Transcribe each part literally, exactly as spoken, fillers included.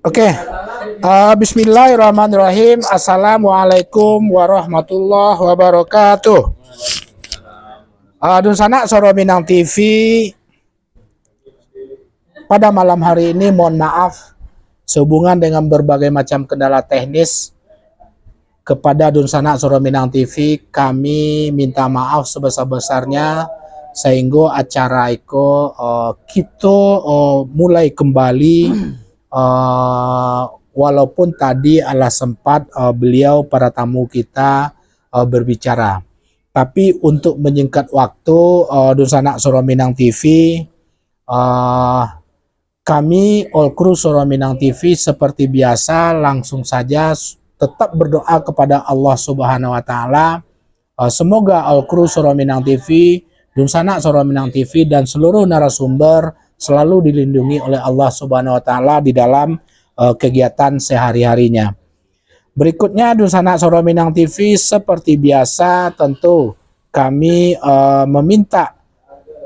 Oke. Ah, bismillahirrahmanirrahim. Assalamualaikum warahmatullahi wabarakatuh. Ah, dunsanak Suaro Minang T V, pada malam hari ini, mohon maaf, sehubungan dengan berbagai macam kendala teknis, kepada dunsanak Suaro Minang T V, kami minta maaf sebesar-besarnya, sehingga acara iko, eh, kito, eh, mulai kembali, eh, walaupun tadi alah sempat, eh, beliau, para tamu kita, eh, berbicara. Tapi untuk menyingkat waktu, eh, dunsanak Suaro Minang T V, eh, kami, all crew Suaro Minang T V, seperti biasa, langsung saja s-, tetap berdoa kepada Allah Subhanahu wa Ta'ala. Eh, semoga all crew Suaro Minang T V, dunsanak Suaro Minang T V, dan seluruh narasumber selalu dilindungi oleh Allah Subhanahu wa Ta'ala di dalam, eh, kegiatan sehari-harinya. Berikutnya, dunsanak Suaro Minang T V, seperti biasa, tentu kami, eh, meminta,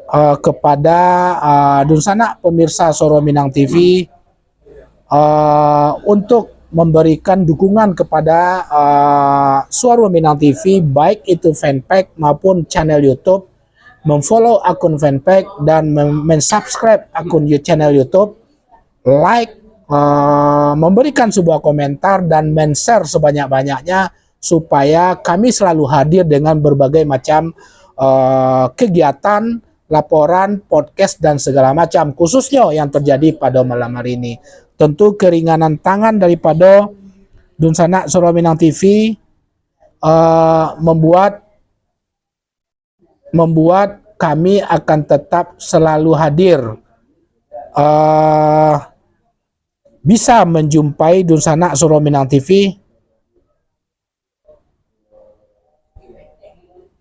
eh, kepada, eh, dunsanak pemirsa Suaro Minang T V, eh, untuk memberikan dukungan kepada, eh, Suaro Minang T V, baik itu fanpage maupun channel YouTube, memfollow akun fanpage dan mem-, mensubscribe akun you-, channel YouTube, like, eh, memberikan sebuah komentar dan men-share sebanyak-banyaknya supaya kami selalu hadir dengan berbagai macam, eh, kegiatan, laporan, podcast, dan segala macam, khususnya yang terjadi pada malam hari ini. Tentu keringanan tangan daripada dunsanak Suaro Minang T V, eh, membuat, membuat kami akan tetap selalu hadir, eh, bisa menjumpai dunsanak Suaro Minang T V.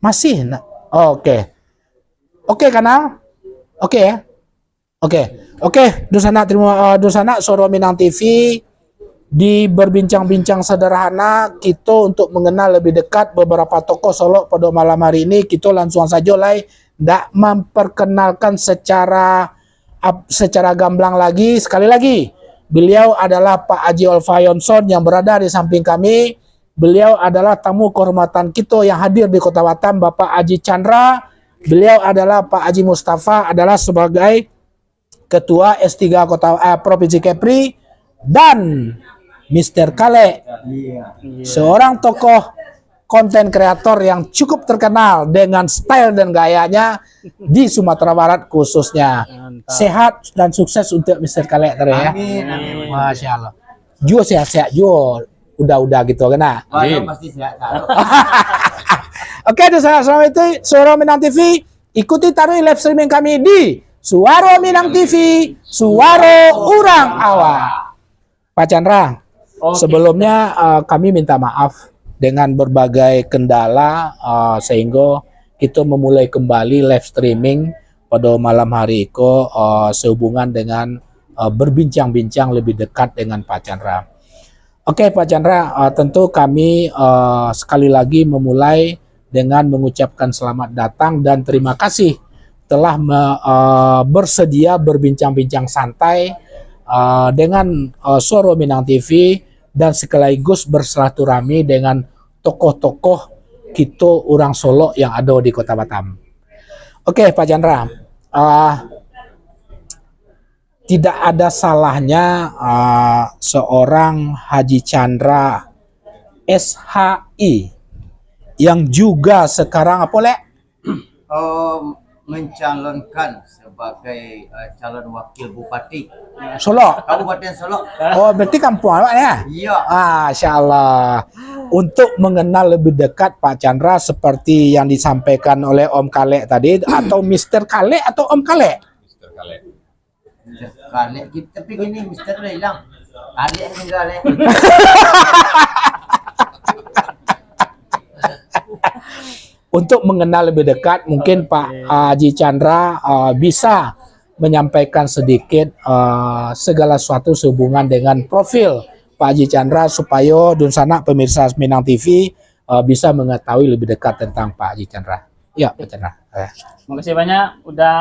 Masih nak? Oh, oke. Oke, kanal? Oke, ya? Oke. Oke, dunsanak terima, eh, dunsanak Suaro Minang T V, di berbincang-bincang sederhana, kita untuk mengenal lebih dekat beberapa tokoh Solok pada malam hari ini, kita langsung saja lai, ndak memperkenalkan secara, ap-, secara gamblang lagi. Sekali lagi, beliau adalah Pak Haji Olfa Yonson yang berada di samping kami. Beliau adalah tamu kehormatan kita yang hadir di Kota Batam, Bapak Haji Chandra. Beliau adalah, Pak Haji Mustafa adalah sebagai Ketua S tiga Kota, eh, Provinsi Kepri, dan Mister Kalek, seorang tokoh konten kreator yang cukup terkenal dengan style dan gayanya di Sumatera Barat khususnya. Mantap. Sehat dan sukses untuk Mister Kalek terus, ya. Amin, amin. Masya Allah. Juo sehat-sehat juo, udah-udah gitu kan, nah. Wah, Amin. Pasti sehat, Kak. Oke, dunsanak, selama itu Suaro Minang T V, ikuti taruih live streaming kami di Suaro Minang T V, suaro urang awak. Pak Chandra, Oke. sebelumnya, eh, kami minta maaf dengan berbagai kendala, eh, sehingga kita memulai kembali live streaming pada malam hari iko, eh, sehubungan dengan, eh, berbincang-bincang lebih dekat dengan Pak Chandra. Oke, Pak Chandra, eh, tentu kami, eh, sekali lagi memulai dengan mengucapkan selamat datang dan terima kasih telah me-, eh, bersedia berbincang-bincang santai, eh, dengan, eh, Suaro Minang T V dan sekaligus bersilaturahmi dengan tokoh-tokoh kito urang Solok yang ado di Kota Batam. Oke, Pak Chandra, eh, tidak ada salahnya, eh, seorang Haji Chandra, S H I, yang juga sekarang apa, Lek? Oh, mencalonkan sebagai, eh, calon wakil bupati Solok. Kabupaten Solok. Oh, berarti kampung awak ya? Iya. Ah, Masya Allah. Untuk mengenal lebih dekat Pak Chandra seperti yang disampaikan oleh Om Kalek tadi, atau Mister Kalek atau Om Kalek? Mister Kalek. Kalek kita, tapi gini, Mister udah hilang. Kalek yang tinggal, eh. Untuk mengenal lebih dekat, mungkin Pak, Oke. uh, Haji Chandra, uh, bisa menyampaikan sedikit, uh, segala sesuatu sehubungan dengan profil Pak Haji Chandra, supaya dunsanak pemirsa Minang T V, uh, bisa mengetahui lebih dekat tentang Pak Haji Chandra. Ya, Pak Chandra. Ya. Terima kasih banyak udah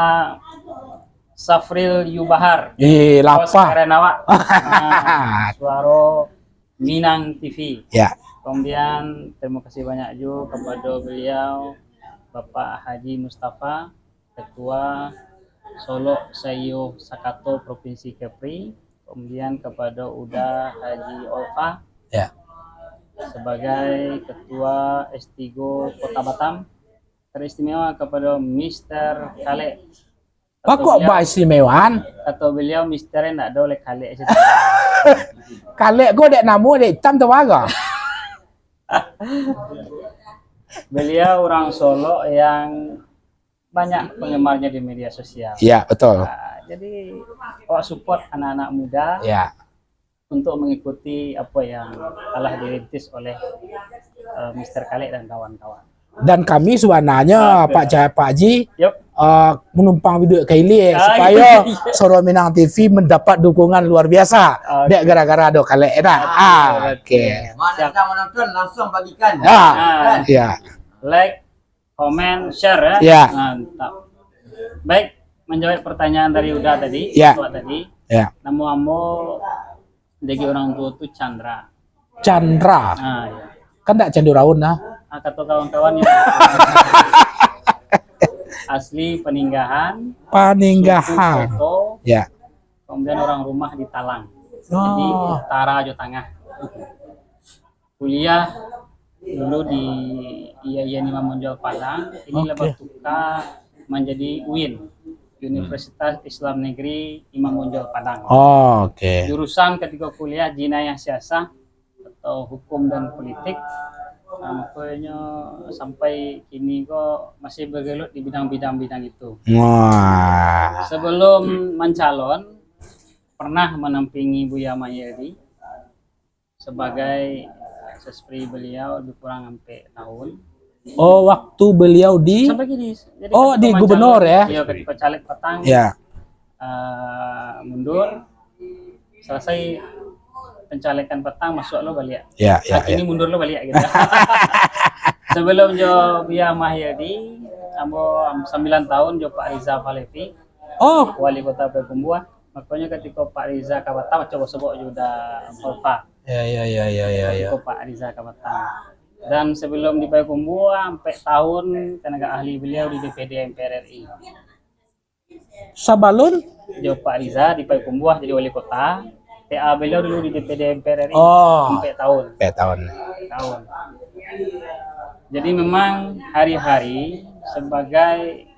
Safril Yubahar. Eh, lapah. Keren awak. Ah, suaro Minang T V. Ya. Kemudian terima kasih banyak juga kepada beliau Bapak Haji Mustafa, Ketua Solok Sayuh Sakato Provinsi Kepri, kemudian kepada Uda Haji Olfa, ya, sebagai Ketua S tiga Kota Batam, teristimewa kepada Mister Kalek. Wah, kok baistimewa? Kato beliau, Mister ndak ado, oleh Kalek sajo. Kalek ko dek namo, dek itam tu baga. Beliau orang Solok yang banyak penggemarnya di media sosial. Ya, betul. Ah, jadi, awak support anak-anak muda, ya, untuk mengikuti apa yang telah dirintis oleh, eh, Mister Kalek dan kawan-kawan. Dan kami sebenarnya, oke, Pak Jaya, Pak Haji, yup, eh, menumpang biduak ka ilia, ah, supayo, iya, iya, Suaro Minang T V mendapat dukungan luar biasa. Oke. Dek gara-gara ado Kalek, nah. Oke, ah, oke, oke. Mana, siap, sedang menonton, langsung bagikan. Ah, ah, iya. Like, komen, share, ya. Ya. Mantap. Baik, menjawab pertanyaan dari Uda tadi, ya, Ketua tadi. Ya. Namo ambo bagi urang tuo tu Chandra. Chandra. Ah, ya. Kan ndak Canduraun, nah. Ah, kato kawan-kawan yang asli Paninggahan. Paninggahan. Suku Soto. Ya. Kemudian orang rumah di Talang. Jadi, oh, utara jo tangah. Kuliah dulu di I A I N Imam Bonjol Padang, ini, oke, lah batuka manjadi UIN, Universitas Islam Negeri Imam Bonjol Padang. Oh, oke. Jurusan ketika kuliah Jinayah Siasah atau Hukum dan Politik. Nah, makanya sampai kini ko masih bergelut di bidang-bidang bidang itu. Wah. Sebelum mencalon, pernah menampingi Buya Mahyeldi sebagai sespri beliau lebih kurang ampek tahun. Oh, waktu beliau di, sampai kini. Jadi, oh, ketika di gubernur, mencalon, ya? Iya, ketika caleg patang, ya, eh, mundur. Selesai pencalegan patang, masuk lo baliak. Ya, ya, nah, kini, ya, mundur lo baliak gitu. Sebelum jo Buya Mahyeldi, ambo sambilan tahun jo Pak Riza Falefi. Oh. Wali Kota Payakumbuah. Makanya ketika Pak Riza ka Batam, coba sebut jo Uda Olfa. Ya, ya, ya, ya, ya, ya. Ketika Pak Riza ka Batam. Dan sebelum di Payakumbuah, ampek tahun tenaga ahli beliau di D P D M P R R I. Sabalun? Jo Pak Riza di Payakumbuah jadi wali kota, T A beliau dulu di D P D M P R R I, oh, ampek tahun. Ampek tahun. Ampek tahun. Jadi memang hari-hari sebagai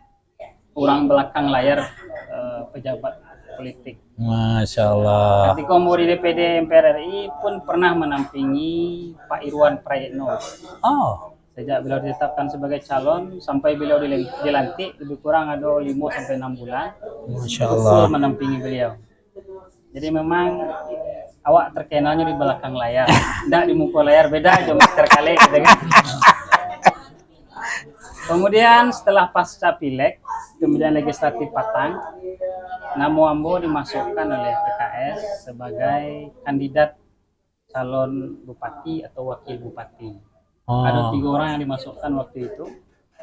orang belakang layar, eh, pejabat politik. Masya Allah. Ketika ambo di D P D M P R R I pun pernah menampingi Pak Irwan Prayitno. Oh. Sejak beliau ditetapkan sebagai calon sampai beliau dilen-, dilantik, lebih kurang ado limo sampai enam bulan. Masya Allah. Full menampingi beliau. Jadi memang awak terkenalnya di belakang layar, ndak di muka layar, beda jo Mister Kalek gitu kan. Kemudian setelah pasca pileg, kemudian legislatif patang, namo ambo dimasukkan oleh P K S sebagai kandidat calon bupati atau wakil bupati. Oh. Ada tiga orang yang dimasukkan waktu itu.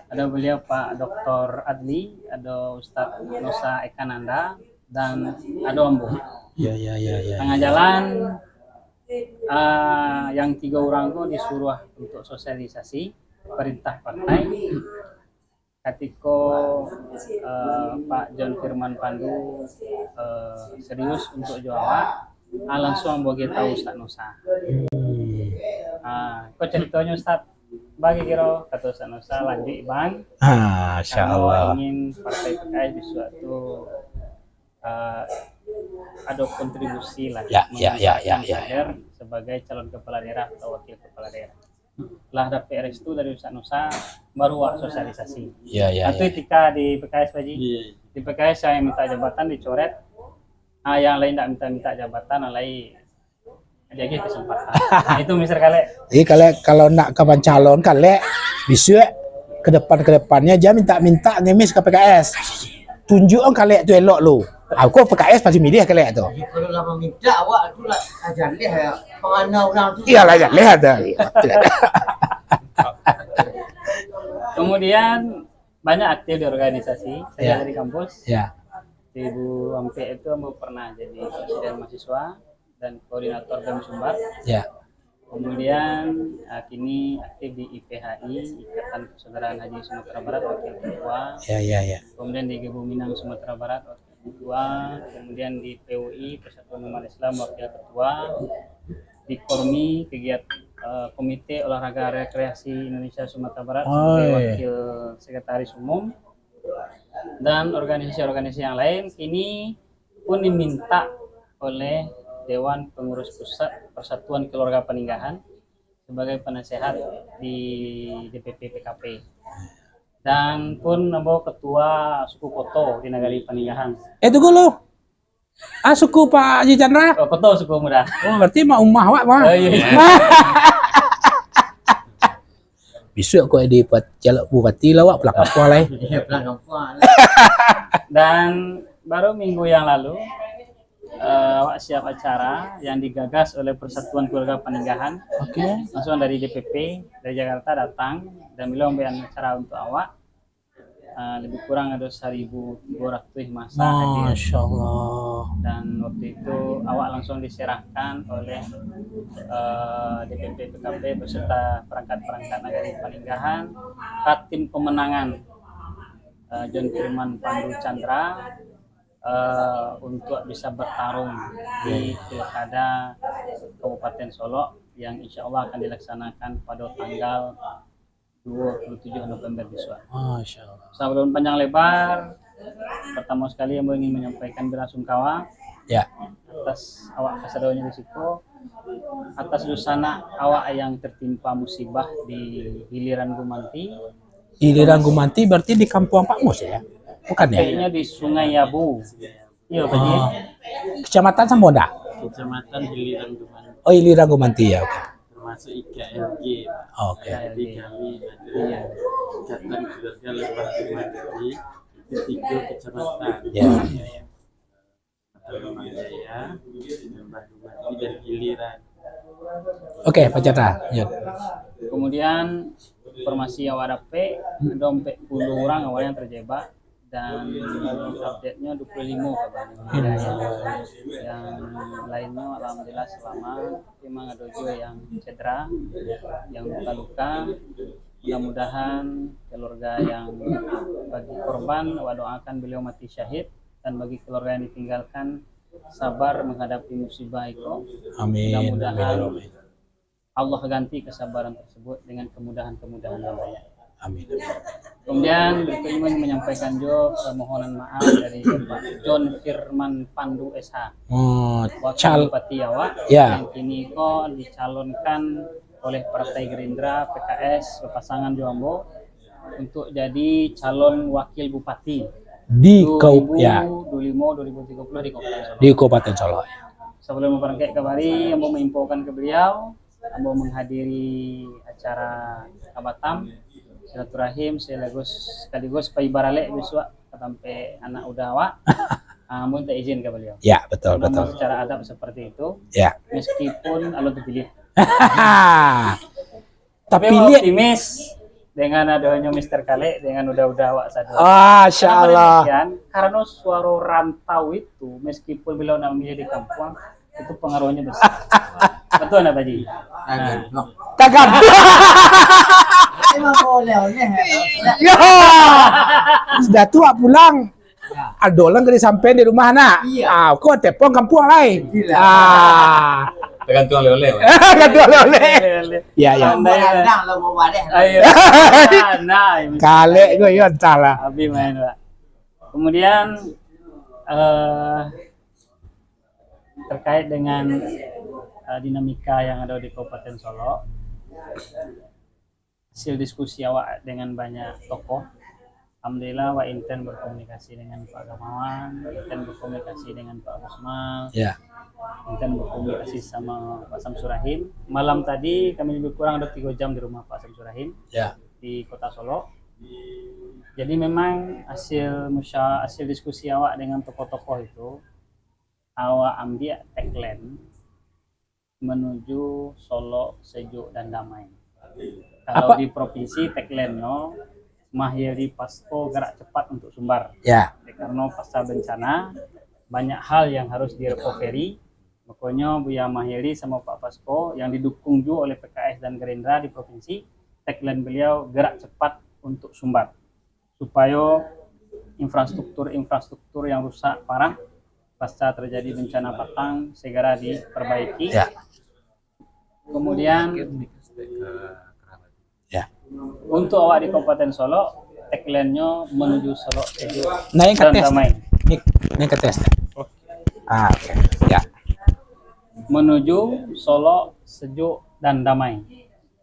Ada beliau Pak Doktor Adli, ada Ustadz Nusa Ekananda, dan ada ambo. Ya, ya, ya, ya. Tengah jalan, ah, yang tiga orang tu disuruh untuk sosialisasi perintah partai. Katiko, eh, Pak John Firman Pandu, eh, serius untuk jo awak, ah, langsung bagi tahu Ustaz Nusa. Hmm. Ah, ko caritonyo Ustaz, bagi kiro, kata Ustaz Nusa, lanjut Ibang. Ah, insya Allah. Kalau ingin partai P K S bisuak tu, eh, ada kontribusi lah, ya, ya, ya, ya, ya, ya, kader sebagai calon kepala daerah atau wakil kepala daerah. Lah dapek restu dari Ustaz Nusa, baru awak sosialisasi. Ya, ya, atau ya, ketika di P K S, Pak Haji. Iya. Di P K S yang minta jabatan dicoret, ah, yang lain tak minta-minta jabatan, yang lain diagih kesempatan. Nah, itu Mister Kalek. Jadi, Kalek, kalau nak ka mancalon, Kalek, bisuak ke depan-ke depannya, jangan minta-minta ngemis ke P K S. Tunjuk ang Kalek tu elok lu. Aku P K S pasti milih Kalek tu. Jadi, kalau lah meminta awak tu lah, ah, jaleh ya. Pengana orang tu. Iyalah, jaleh ada. Kemudian, banyak aktif di organisasi, saya, ya, dari kampus. Ya. Dua ribu ampek itu ambo pernah jadi presiden mahasiswa dan koordinator bem Sumbar. Ya. Kemudian, ah, kini aktif di I P H I, Ikatan Persaudaraan Haji Sumatera Barat, wakil ketua. Ya, ya, ya. Kemudian di Gebu Minang Sumatera Barat, wakil ketua. Kemudian di P U I, Persatuan Umat Islam, wakil ketua. Di Kormi, kegiat-, eh, Komite Olahraga Rekreasi Indonesia Sumatera Barat, sebagai wakil sekretaris umum. Dan organisasi-organisasi yang lain kini pun diminta oleh Dewan Pengurus Pusat Persatuan Keluarga Paninggahan sebagai penasehat di D P P P K P. Dan pun ambo ketua suku Koto di Nagari Paninggahan. Eh, tunggu lu. Ah, suku Pak Haji Chandra? Oh, Koto suku muda. Oh, berarti mak umah awak mah. Oh, iya. Bisuak kok di buat jalak bupati lah awak pulang kampung lah. Iya, pulang kampung lah. Dan baru minggu yang lalu, eh, awak siap acara yang digagas oleh Persatuan Keluarga Paninggahan. Oke. Langsung dari D P P, dari Jakarta datang, dan beliau membuat acara untuk awak. Ah, lebih kurang ada seribu dua ratus masa hadir. Masya Allah. Dan waktu itu awak langsung diserahkan oleh, eh, D P P P K P beserta perangkat-perangkat Nagari Paninggahan, ke tim pemenangan, eh, John Firman Pandu Chandra, eh, untuk bisa bertarung di Pilkada Kabupaten Solok yang insya Allah akan dilaksanakan pada tanggal dua puluh tujuh November besok. Masya Allah. Sebelum panjang lebar, pertama sekali ambo ingin menyampaikan bela sungkawa, ya, atas awak kasadonyo di siko, atas dunsanak awak yang tertimpa musibah di Hiliran Gumanti. Hiliran Gumanti berarti di kampung Pak Mus, ya? Bukan, ya? Kayaknya di Sungai Yabu. Iya, Pak Ji. Oh. Kecamatan Samboda? Kecamatan Hiliran Gumanti. Oh, Hiliran Gumanti, ya, oke. Termasuk I K L G, Pak. Oke. Jadi kami ada, iya, Ikatan Keluarga Lebah Gumanti, itu tiga kecamatan. Ya. Kota Lembang Jaya, Lebah Gumanti, dan Hiliran. Oke, Pak Chandra, lanjut. Kemudian, informasi awak dapek, ada empat puluh orang awak yang terjebak. Dan update-nyo dua puluh lima kabarnyo. Hmm. Yang lainnyo alhamdulillah selamat, memang ada juo yang cedera, yang luka-luka. Mudah-mudahan keluarga yang bagi korban, awak doakan beliau mati syahid, dan bagi keluarga yang ditinggalkan, sabar menghadapi musibah iko. Amin. Mudah-mudahan, amin, ya Allah ganti kesabaran tersebut dengan kemudahan-kemudahan yang banyak. Amin. Kemudian, berikutnya menyampaikan juga permohonan maaf dari Pak John Firman Pandu S H. Oh, wakil cal- bupati awak, ya, yang kini ko dicalonkan oleh Partai Gerindra, P K S, berpasangan jo ambo untuk jadi calon wakil bupati di Kau-, ya, dua ribu dua puluh lima, dua ribu tiga puluh di Kabupaten Solok. Di Kabupaten Solok, ya. Sebelum memperangkat kabari, ambo menginfokan ke beliau, ambo menghadiri acara ka Batam, silaturahim, sekaligus, sekaligus pai baralek besok ka tampek anak uda awak. Ah, ambo minta izin ka beliau. Ya, betul, namun betul, secara adab seperti itu, ya, meskipun alun terpilih. Tapi ambo optimis dengan adonyo Mister Kalek dengan uda-uda awak sadonyo. Ah, insya Allah. Kenapa demikian? Karena suaro rantau itu, meskipun beliau nak memilih di kampuang, itu pengaruhnya besar. Betul ndak, Pak Ji? Tagam. Nah. Tagam. Emang boleh, boleh. Ya. Sudah tua pulang. Ya. Ado urang ka disampaian di rumah, nak. Iya. Ah, kok tepon kampuang lai. Gila. Ah. Tergantung oleh-oleh, Pak. Tergantung oleh-oleh. Oleh-oleh. Ya, ya. Andai, andang lah, mau badeh. Ayo. Nah, Kalek gue, ya, entahlah. Habis main, Pak. Kemudian, eh, terkait dengan, eh, dinamika yang ada di Kabupaten Solok, hasil diskusi awak dengan banyak tokoh, alhamdulillah, awak inten berkomunikasi dengan Pak Gamawan, inten berkomunikasi dengan Pak Rusmal, ya, inten berkomunikasi sama Pak Samsurahim. Malam tadi kami lebih kurang ada tiga jam di rumah Pak Samsurahim, ya, di Kota Solok. Jadi memang hasil musya-, hasil diskusi awak dengan tokoh-tokoh itu, awak ambiak tagline menuju Solok sejuk dan damai. Kalau di provinsi, tagline-nyo, "Mahiari Pasko, gerak cepat untuk Sumbar." Ya. Karena pasca bencana, banyak hal yang harus di-recovery. Makonyo Buya Maheli samo Pak Pasko yang didukung juo oleh P K S dan Gerindra di provinsi, tagline beliau gerak cepat untuk sumbat, supayo infrastruktur-infrastruktur yang rusak parah pasca terjadi bencana Patang segera diperbaiki. Ya. Kemudian, ya, untuk awak di Kabupaten Solok, tagline-nyo menuju Solok sejuk dan damai. Naik ke atas. Naik, naik ke atas. Ah, oke. Ya. Menuju Solok sejuk dan damai.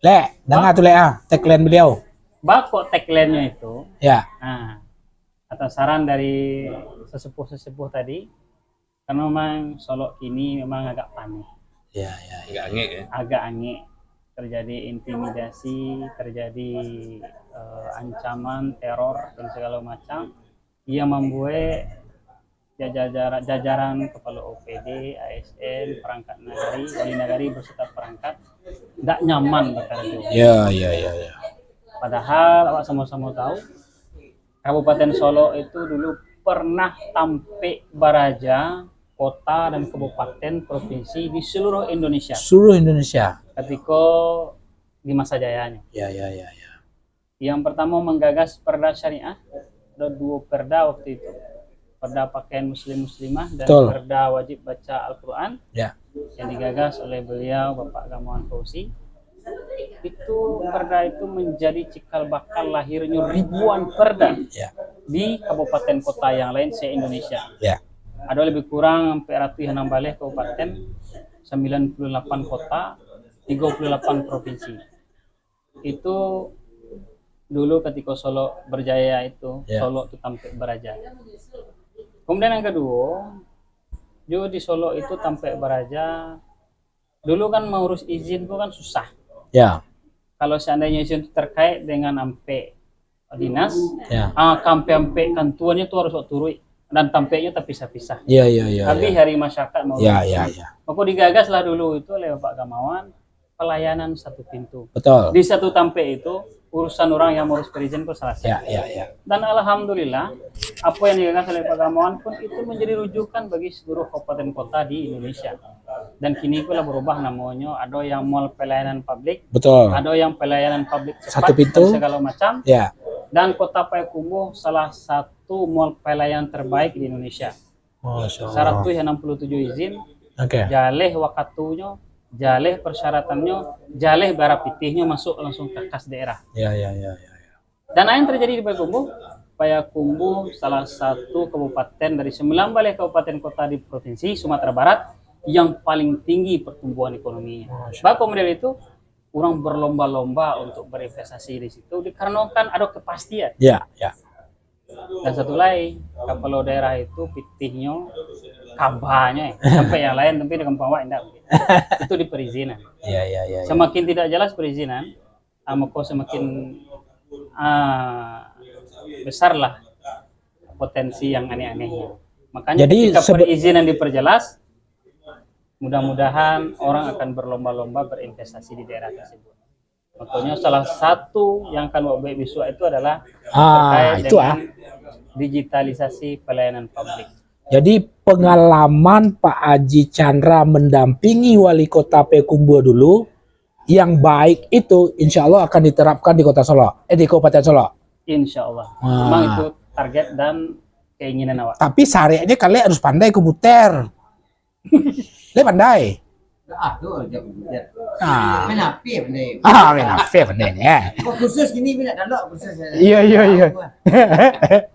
Lek, dengar tu, Lek, ah, tagline beliau. Bako tagline-nyo itu. Ya. Nah, atas saran dari sesepuh-sesepuh tadi, karena memang Solok kini memang agak panik. Ya, ya, ya. Agak angek, ya? Agak angek. Terjadi intimidasi, terjadi, eh, ancaman, teror, dan segala macam. Yang mambuek jajaran, jajaran kepala O P D, A S N, perangkat nagari, wali nagari beserta perangkat ndak nyaman bakarajo. Ya, ya, ya, ya. Padahal awak samo-samo tahu, Kabupaten Solok itu dulu pernah tampek baraja kota dan kabupaten provinsi di seluruh Indonesia. Seluruh Indonesia. Katiko di masa jayanya. Ya, ya, ya, ya. Yang pertama menggagas perda syariah, ada dua perda waktu itu. Perda pakaian muslim muslimah dan, betul, perda wajib baca Al-Quran. Ya. Yang digagas oleh beliau, Bapak Gamawan Fauzi. Itu, perda itu menjadi cikal bakal lahirnya ribuan perda, ya, di kabupaten kota yang lain se-Indonesia. Ya. Ada lebih kurang empat ratus enam baleh kabupaten, sembilan puluh delapan kota, tiga puluh delapan provinsi. Itu dulu katiko Solok berjaya itu, ya, Solok tu tampek baraja. Kemudian yang kedua, jo di Solok itu tampek baraja, dulu kan mengurus izin tu kan susah. Ya. Kalau seandainya izin tu terkait dengan ampek dinas, ya, ah, ka ampek-ampek kantuannya tu harus awak turuik, dan tampeknya tapisah-pisah. Ya, ya, ya. Habis, ya, hari masyarakat mau, ya, ya, ya. Maka digagaslah dulu itu oleh Bapak Gamawan, pelayanan satu pintu. Betul. Di satu tampek itu, urusan orang yang mengurus perizinan pun selesai. Ya, ya, ya. Dan alhamdulillah, apa yang digagas oleh Pak Gamawan pun itu menjadi rujukan bagi seluruh kabupaten kota di Indonesia. Dan kini itu lah berubah namanya, ada yang mall pelayanan publik, betul, ada yang pelayanan publik cepat, satu pintu, dan segala macam. Ya. Dan Kota Payakumbuh salah satu mall pelayanan terbaik di Indonesia. Masya Allah. Saratus anam puluh tujuh izin, oke, jaleh wakatunyo, jaleh persyaratannya, jaleh bara pitihnyo masuk langsung ka kas daerah. Ya, ya, ya, ya, ya. Dan apa yang terjadi di Payakumbuh? Payakumbuh salah satu kabupaten dari sembilan baleh kabupaten kota di Provinsi Sumatera Barat yang paling tinggi pertumbuhan ekonominya. Masya Allah. Bako model itu, orang berlomba-lomba untuk berinvestasi di situ dikarenakan ada kepastian. Ya, ya. Dan satu lai, kapalo daerah itu pitihnyo, kabanyo, eh, sampai yang lain, tapi di kampung awak indak. Itu di perizinan. Ya, ya, ya, ya. Semakin tidak jelas perizinan, ah, maka semakin, ah, besarlah potensi yang aneh-anehnya. Makanya, jadi, ketika sebe- perizinan diperjelas, mudah-mudahan orang akan berlomba-lomba berinvestasi di daerah tersebut. Makanya salah satu yang akan awak buek bisuak itu adalah, ah, terkait itu, dengan, ah, digitalisasi pelayanan publik. Jadi, pengalaman Pak Haji Chandra mendampingi Wali Kota Payakumbuh dulu, yang baik itu, insya Allah akan diterapkan di Kota Solok, eh, di Kabupaten Solok. Insya Allah. Wah. Memang itu target dan keinginan awak. Tapi syaratnya kalian harus pandai komputer. Lek pandai. Ah, tu aja komputer. Ah. Main H P pandai. Ah, main H P pandai ni, eh. Kok kursus gini, bila dah kursus. Iya, iya, iya. Apa?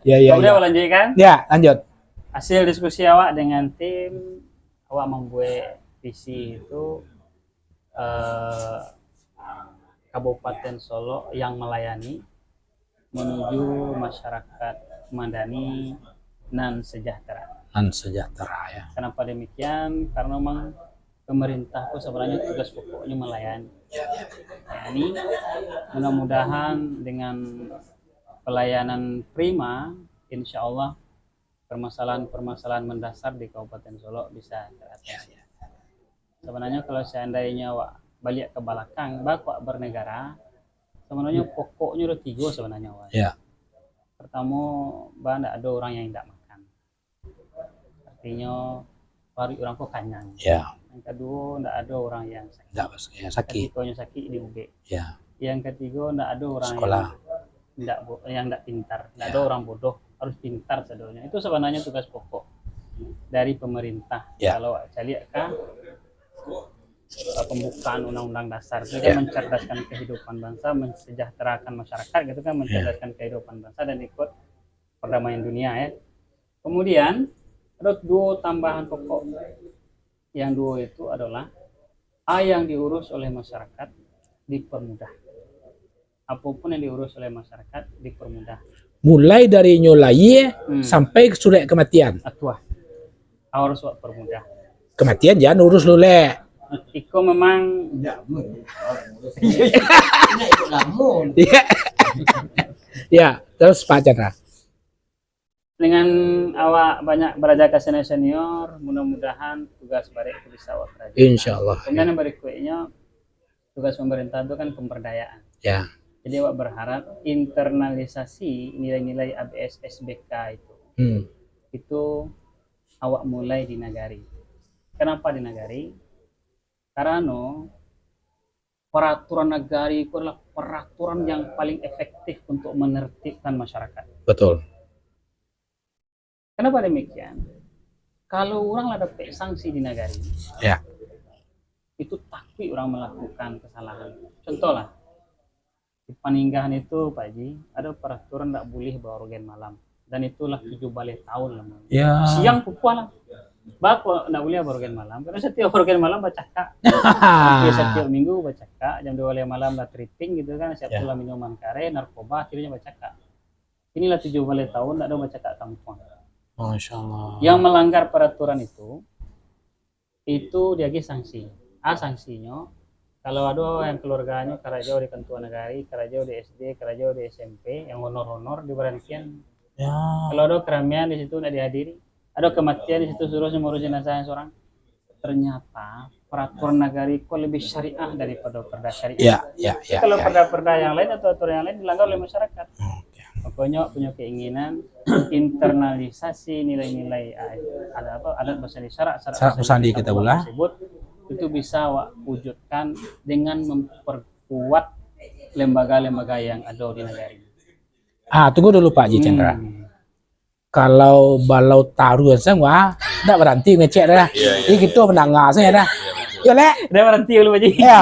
Iya, iya, iya. Kemudian awak lanjutkan? Ya, lanjut. Hasil diskusi awak dengan tim, awak mambuek visi itu, eh, Kabupaten Solok yang melayani menuju masyarakat madani nan sejahtera. Nan sejahtera, ya. Kenapa demikian? Karena memang pemerintah tu sebenarnya tugas pokoknya melayani. Ya, ya. Melayani, mudah-mudahan dengan pelayanan prima, insya Allah permasalahan-permasalahan mendasar di Kabupaten Solok bisa teratasi. Ya, ya. Sebenarnya kalau seandainya awak baliak ke balakang, bak awak bernegara, sebenarnya pokoknya ada tiga sebenarnya, awak. Ya. Pertama, ba ndak ada orang yang indak makan. Artinyo, paruik urang ko kanyang. Ya. Yang kaduo, ndak ado urang yang sakik. Ndak, yang sakik. Katikonyo sakik, diubek. Ya. Yang katigo, ndak ado urang Sekolah. Yang ndak bo-, yang ndak pintar. Ndak Ya. ado urang bodoh, harus pintar sadonyo. Itu sabananyo tugas pokok dari pemerintah. Ya. Kalau caliak ka, eh, pembukaan Undang-Undang Dasar itu kan Ya. mencerdaskan kehidupan bangsa, mensejahterakan masyarakat gitu kan, Ya. mencerdaskan kehidupan bangsa dan ikut perdamaian dunia ya. Kemudian ada duo tambahan pokok. Yang duo itu adalah A yang diurus oleh masyarakat dipermudah. Apapun yang diurus oleh masyarakat dipermudah. Mulai dari nyo lahia Hmm. sampai surek kematian. Atuah. Harus wak permudah. Kematian jan urus lu, Lek. Iko memang Indak, mun. Indak ikut lamun. Ya. Ya, terus Pak Chandra. Dengan awak banyak baraja ka senior-senior, mudah-mudahan tugas barek tu bisa awak karajokan. Insya Allah. Kemudian yang berikutnya, tugas pemerintah tu kan pemberdayaan. Ya. Jadi awak berharap internalisasi nilai-nilai A B S S B K itu, Hmm. itu awak mulai di nagari. Kenapa di nagari? Karano peraturan nagari itu adalah peraturan yang paling efektif untuk menertibkan masyarakat. Betul. Kenapa demikian? Kalau urang lah dapek sanksi di nagari, Ya. itu takuik urang melakukan kesalahan. Contohlah, di Paninggahan itu, Pak Haji, ada peraturan ndak buliah baorgen malam. Dan itulah tujuh baleh tahun lah. Ya. Siang pupuah lah. Bako ndak buliah baorgen malam. Karena setiap orgen malam bacakak. Hampir setiap minggu bacakak. Jam dua baleh malam lah tripping gitu kan. Siap Ya. pulang minuman kareh, narkoba, akhirnya bacakak. Inilah tujuh baleh tahun ndak ada bacakak kampuang. Masya Allah. Yang melanggar peraturan itu, itu diagih sanksi. A, sangsinyo, kalau ado yang keluarganyo karajo di kantua nagari, karajo di S D, karajo di S M P, yang honor-honor dibarantian. Ya. Kalau ado keramian di situ ndak dihadiri, ado kematian di situ suruh ngurusin jenazah yang seorang. Ternyata peraturan nagari ko lebih syariah daripada perda syariah. Ya, ya, ya. Kalau ya. perda-perda yang lain atau aturan yang lain dilanggar oleh masyarakat. Oke. Pokoknya punyo keinginan internalisasi nilai-nilai, ah, ada apa, adat basandi, syarak, syarak Syarak basandi basandi kita kampung ulah. tersebut, itu bisa awak wujudkan dengan memperkuat lembaga-lembaga yang ada di nagari. Ah, tunggu dulu, Pak Haji Chandra. Hmm. Kalau balau taruih sajo, wah, ndak baranti ngecek dah. Iya, iya, Jadi, kita iya. mandanga sajo dah. Iya, betul. Yo, Lek? Dah baranti dulu, Pak Haji. Ya.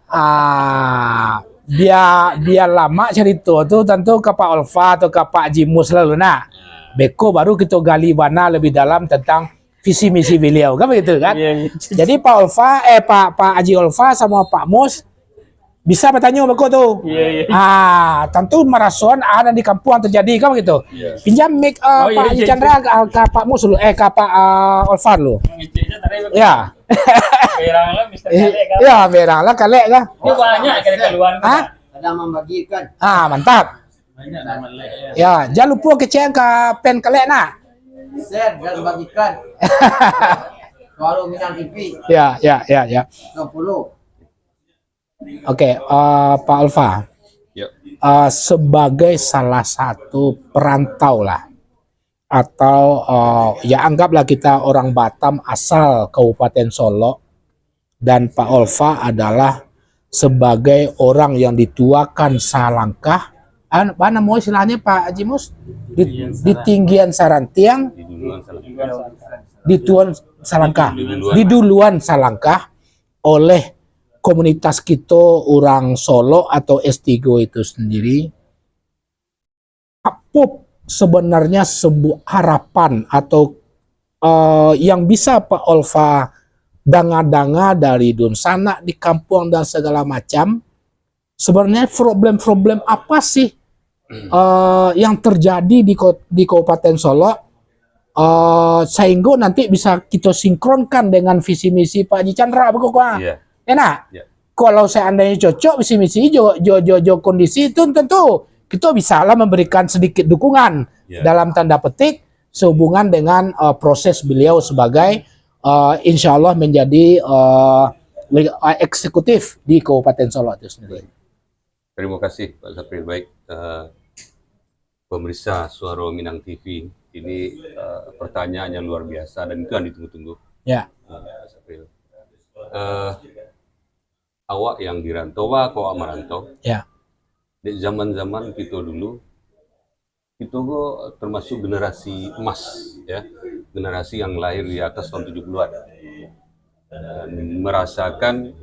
Ah, bia, bia lamak carito tu, tantu ka Pak Olfa atau ka Pak Haji Mus lalu, nak. Ya. Beko baru kito gali bana lebih dalam tentang visi misi beliau, kan begitu, kan? Iya, iya. Jadi, Pak Olfa, eh, Pak, Pak Haji Olfa samo Pak Mus bisa batanyo beko tu. Iya, iya. Ah, tantu marasoan ah, nan di kampuang terjadi, kan begitu? Iya. Pinjam mic, ah, Oh, iya, Pak Haji iya, Chandra iya. ka, ka Pak Mus dulu, eh, ka Pak, ah, Olfa dulu. Ngeceknya tadi begitu. Ya. Berang lah, Mister Eh, Kalek, kan? Ya, berang lah, Kalek, kan? Ini banyak kali keluhan tu, Hah? Pak. Kadang membagikan. Ah, mantap. Banyak nama lain, ya. Ya, jangan lupa kecek ka pen Kalek, nak. Share dan bagikan. Suara Minang T V. Ya, ya, ya, ya. Sepuluh. Oke, eh, Pak Alfa. Ya. Eh, sebagai salah satu perantau lah, atau, eh, ya anggaplah kita orang Batam asal Kabupaten Solok, dan Pak Olfa adalah sebagai orang yang dituakan salangkah, an-, apa namo istilahnya, Pak Haji Mus? Di, Tinggian di saran- tinggian sarantiang, Di duluan salangkah. di tuan salangkah, Di duluan. di duluan salangkah oleh komunitas kito urang Solok atau S tigo itu sendiri. Apo sebenarnya sebuah harapan atau, eh, yang bisa Pak Olfa danga-danga dari dunsanak di kampuang dan segala macam, sebenarnya problem-problem apa sih, eh, yang terjadi di ko-, di Kabupaten Solok, eh, sehingga nanti bisa kita sinkronkan dengan visi misi Pak Haji Chandra, begitu, Pak? Iya. Enak? Iya. Kalau seandainya cocok visi misi jo, jo, jo, jo kondisi itu, tentu kita bisalah memberikan sedikit dukungan Iya. dalam tanda petik sehubungan dengan, eh, proses beliau sebagai, eh, insya Allah menjadi, eh, le-, eh, eksekutif di Kabupaten Solok itu sendiri. Terima kasih, Pak Safri. Baik, eh, Pemirsa Suaro Minang T V, ini, eh, pertanyaan yang luar biasa dan itu yang ditunggu-tunggu. Ya. Eh, Mas April. Eh, awak yang di rantau, wah, kok awak merantau? Ya. Di zaman-zaman kito dulu, kito ko termasuk generasi emas, ya. Generasi yang lahir di atas tahun tujuh puluhan. Dan merasakan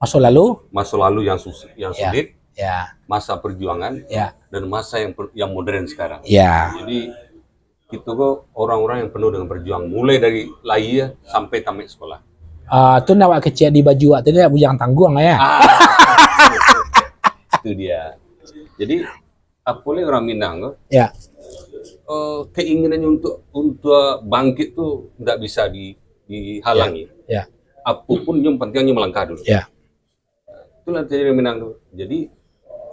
Masa lalu? Masa lalu yang sus-, yang Ya. sulit, Ya. masa perjuangan, Ya. dan masa yang per-, yang modern sekarang. Ya. Jadi, kito ko orang-orang yang penuh dengan perjuangan, mulai dari lahir sampai tamat sekolah. Ah, tu nak awak kecek di baju awak tadi, nak bujang tangguang, ya? Ah. Itu dia. Jadi, apo lai urang Minang ko, Ya. eh, keinginannya untuk, untuk bangkit tu ndak bisa di, dihalangi. Ya. Apapun yang penting nyo melangkah dulu. Ya. Itulah terjadi di Minang tu. Jadi,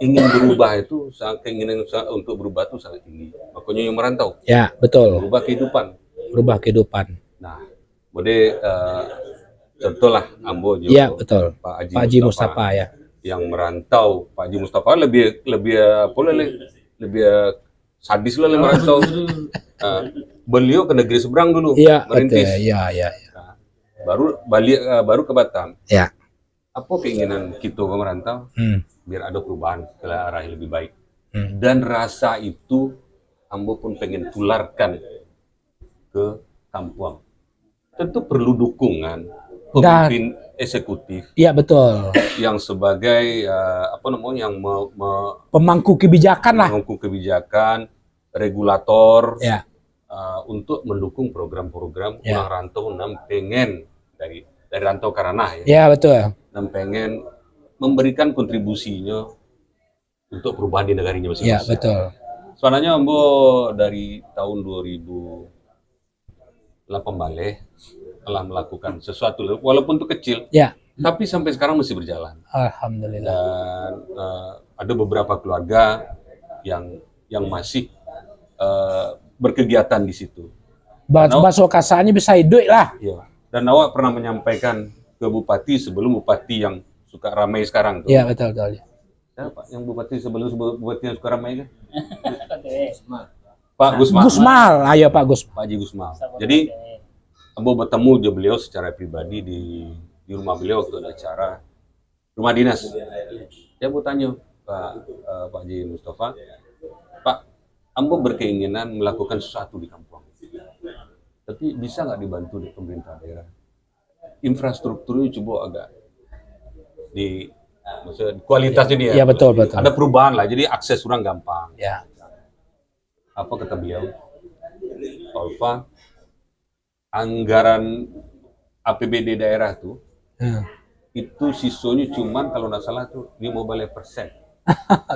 ingin berubah itu, sa-, keinginan sa-, untuk berubah tu sangat tinggi. Makanya yang merantau. Ya, betul. Berubah kehidupan. Berubah kehidupan. Nah, boleh, eh, contohlah ambo jo Ya, betul. Pak Haji Pak Haji Mustafa. Mustafa, ya. Yang merantau. Pak Haji Mustafa lebih, lebih, eh, apa lah, le-, lebih, eh, sadis lah, le, merantau. Ah, beliau ke negeri seberang dulu, Ya, merintis. betul. Ya, ya, ya. Ah, baru balik, eh, baru ke Batam. Ya. Apa keinginan kito ko merantau? Hmm. Biar ada perubahan ke arah yang lebih baik. Hmm. Dan rasa itu ambo pun pengen tularkan ke kampuang. Tentu perlu dukungan Dan pemimpin eksekutif Ya, betul. yang sebagai, eh, apa namanya, yang me-, me-, Pemangku kebijakan lah. pemangku kebijakan, regulator, Ya. eh, untuk mendukung program-program Ya. urang rantau nan pengen dari, dari rantau ka ranah, ya. Ya, betul. Nan pengen memberikan kontribusinya untuk perubahan di negarinya Ya, masing-masing. betul. Sebenarnya ambo dari tahun dua ribu lapan baleh telah melakukan sesuatu, walaupun itu kecil, Ya. tapi sampai sekarang masih berjalan. Alhamdulillah. Dan, eh, ada beberapa keluarga yang, yang masih, eh, berkegiatan di situ. Ba-, Nah, baso kasarnyo bisa hiduik lah. Iya. Dan awak pernah menyampaikan ke bupati sebelum bupati yang suka ramai sekarang tu. Iya, betul, betul. Siapa, Pak, yang bupati sebelum, sebelum bupati yang suka ramai kan? Pak Gusmal. Gusmal, ayo Pak Gus. Pak Haji Gusmal. Jadi, ambo bertemu jo beliau secara pribadi di, di rumah beliau waktu ada acara rumah dinas. Dia mau tanya, Pak, eh, Pak Haji Mustafa, "Pak, ambo berkeinginan melakukan sesuatu di kampung. Tapi bisa nggak dibantu dari pemerintah daerah? Infrastrukturnya coba agak di, maksudnya kualitasnya dia." Iya, betul, betul. Ada perubahan lah, jadi akses orang gampang. Ya. Apa kata beliau? "Pak Ulfa, anggaran A P B D daerah tu, Hmm. itu sisonyo cuman kalau ndak salah tu lima baleh persen.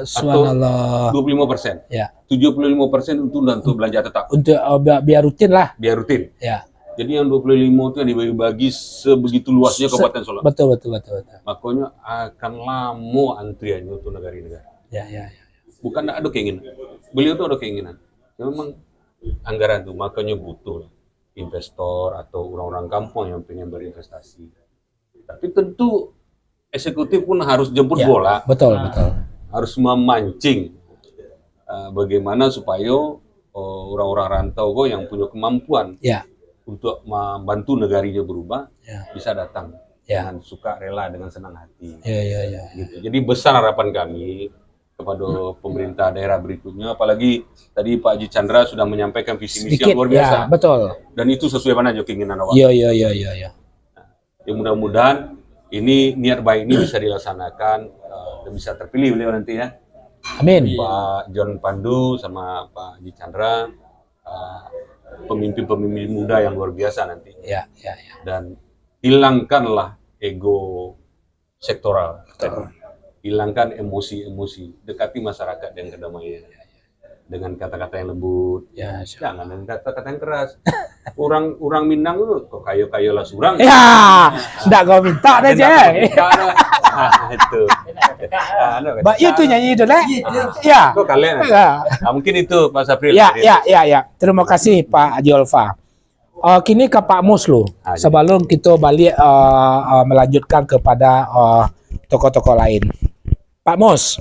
Subhanallah. Dua puluh lima persen. Ya. Tujuh puluh lima persen untuk, untuk belanja tetap. Untuk, uh, biar, biar rutin lah. Biar rutin. Ya. Jadi yang dua puluh lima tu yang dibagi-bagi sebegitu luasnya Se-, Kabupaten Solok. Betul, betul, betul, betul. Makanya akan lamo antriannya untuk negara-negara. Ya, ya, ya. Bukan ndak ada keinginan. Beliau tu ada keinginan. Memang anggaran tu, makanya butuh lah investor atau orang-orang kampung yang pengen berinvestasi. Tapi tentu eksekutif pun harus jemput Ya, bola. Betul, betul. Harus memancing, eh, bagaimana supaya, eh, orang-orang rantau ko yang punya kemampuan Ya. untuk membantu negarinya berubah, Ya. bisa datang Ya. dengan suka rela, dengan senang hati. Ya, ya, ya. Gitu. Jadi besar harapan kami kepada pemerintah daerah berikutnya, apalagi tadi Pak Haji Chandra sudah menyampaikan visi misi Sedikit, yang luar biasa. Ya, betul. Dan itu sesuai mana jo keinginan awak. Ya, ya, ya, ya, ya. Ya, mudah-mudahan ini, niat baik ini bisa dilaksanakan, eh, dan bisa terpilih beliau nanti ya. Amin. Pak John Pandu sama Pak Haji Chandra, eh, pemimpin-pemimpin muda yang luar biasa nanti. Ya, ya, ya. Dan hilangkanlah ego sektoral. Betul. Hilangkan emosi-emosi, dekati masyarakat dengan kedamaian. Dengan kata-kata yang lembut. Ya, siap. Jangan dengan kata-kata yang keras. Orang, orang Minang tu, kok kayo-kayo lah surang. Ya, ndak kau minta dah, Ndak kau Cek. minta dah. Ah, itu. Ah, anu, Ba, itu nyanyi tu, leh. Ya. Kau kalian. Ya. Ah, mungkin itu, Pak Safril. Ya, Jadi, ya, ya, ya. Terima kasih, Pak Haji Ulfa. Ah, kini ka Pak Mus lu. Ah, ya. Sebelum kita balik, ah, ah, melanjutkan kepada, ah, tokoh-tokoh lain. Pak Mus.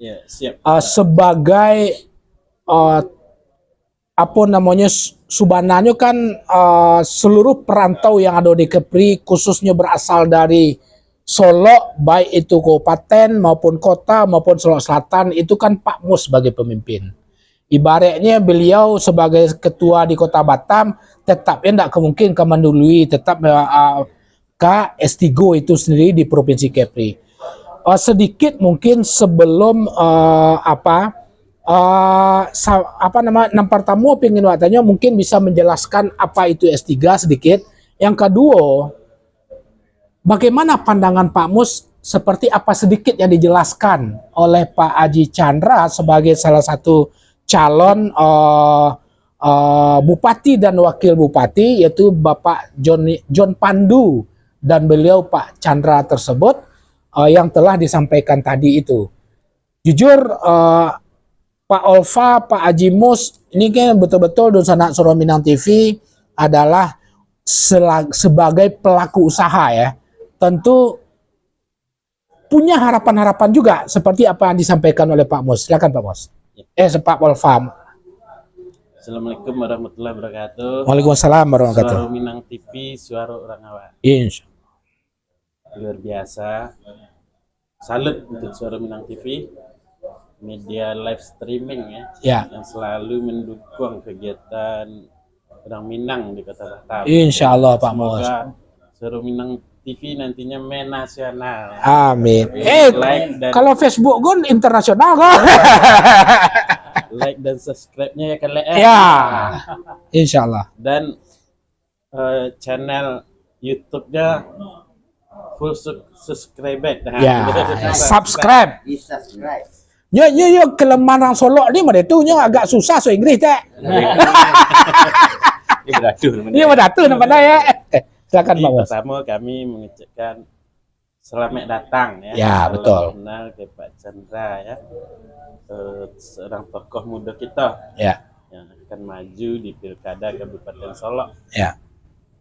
Ya, siap. Ah, sebagai eh, apa namanya, s-, subananyo kan, eh, seluruh perantau yang ada di Kepri, khususnya berasal dari Solok, baik itu kabupaten maupun kota maupun Solok Selatan, itu kan Pak Mus sebagai pemimpin. Ibaratnya beliau sebagai ketua di Kota Batam, tetapnya ndak kemungkin ka mandului, tetap, eh, eh, ka S tigo itu sendiri di Provinsi Kepri. Eh, sedikit mungkin sebelum, eh, apa, eh, sa-, apa nama, yang pertama pingin awak tanyo, mungkin bisa menjelaskan apa itu S tiga sedikit. Yang kedua, bagaimana pandangan Pak Mus, seperti apa sedikit yang dijelaskan oleh Pak Aji Chandra sebagai salah satu calon, eh, eh, bupati dan wakil bupati, yaitu Bapak John, John Pandu dan beliau Pak Chandra tersebut, eh, yang telah disampaikan tadi itu. Jujur, eh, Pak Olfa, Pak Aji Mus, ini kan betul-betul dunsanak Suara Minang T V adalah sela-, sebagai pelaku usaha, ya. Tentu punya harapan-harapan juga seperti apa yang disampaikan oleh Pak Mus. Silakan Pak Mus. Eh, Pak Olfa. Assalamualaikum warahmatullahi wabarakatuh. Waalaikumsalam warahmatullahi wabarakatuh. Suara Minang T V, suara orang awak. Insya. Luar biasa. Salut untuk Suara Minang T V, media live streaming, ya, ya, yang selalu mendukung kegiatan orang Minang di Kota Batam. Insya Allah, Pak Mus. Semoga Suara Minang T V nantinya menasional. Amin. Eh, like dan kalau Facebook pun internasional kok. Like dan subscribe-nya ya, Kak, eh. Ya. Insya Allah. Dan, eh, channel YouTube-nya full sub-, subscribe. Nah, ya, gitu. Subscribe. Di-subscribe. Yo, yo, yo, kelemahan orang Solok ni, mode tu nyo agak susah so Inggris, tak? Ini beratuh namanya. Iya, beratuh namanya, ya. Eh, silakan, Pak Mus. Jadi, pertama kami mengucapkan selamat datang, ya. Ya, salam betul. Kenal ke Pak Chandra, ya. Eh, seorang tokoh muda kita, ya, yang akan maju di Pilkada Kabupaten Solok. Ya.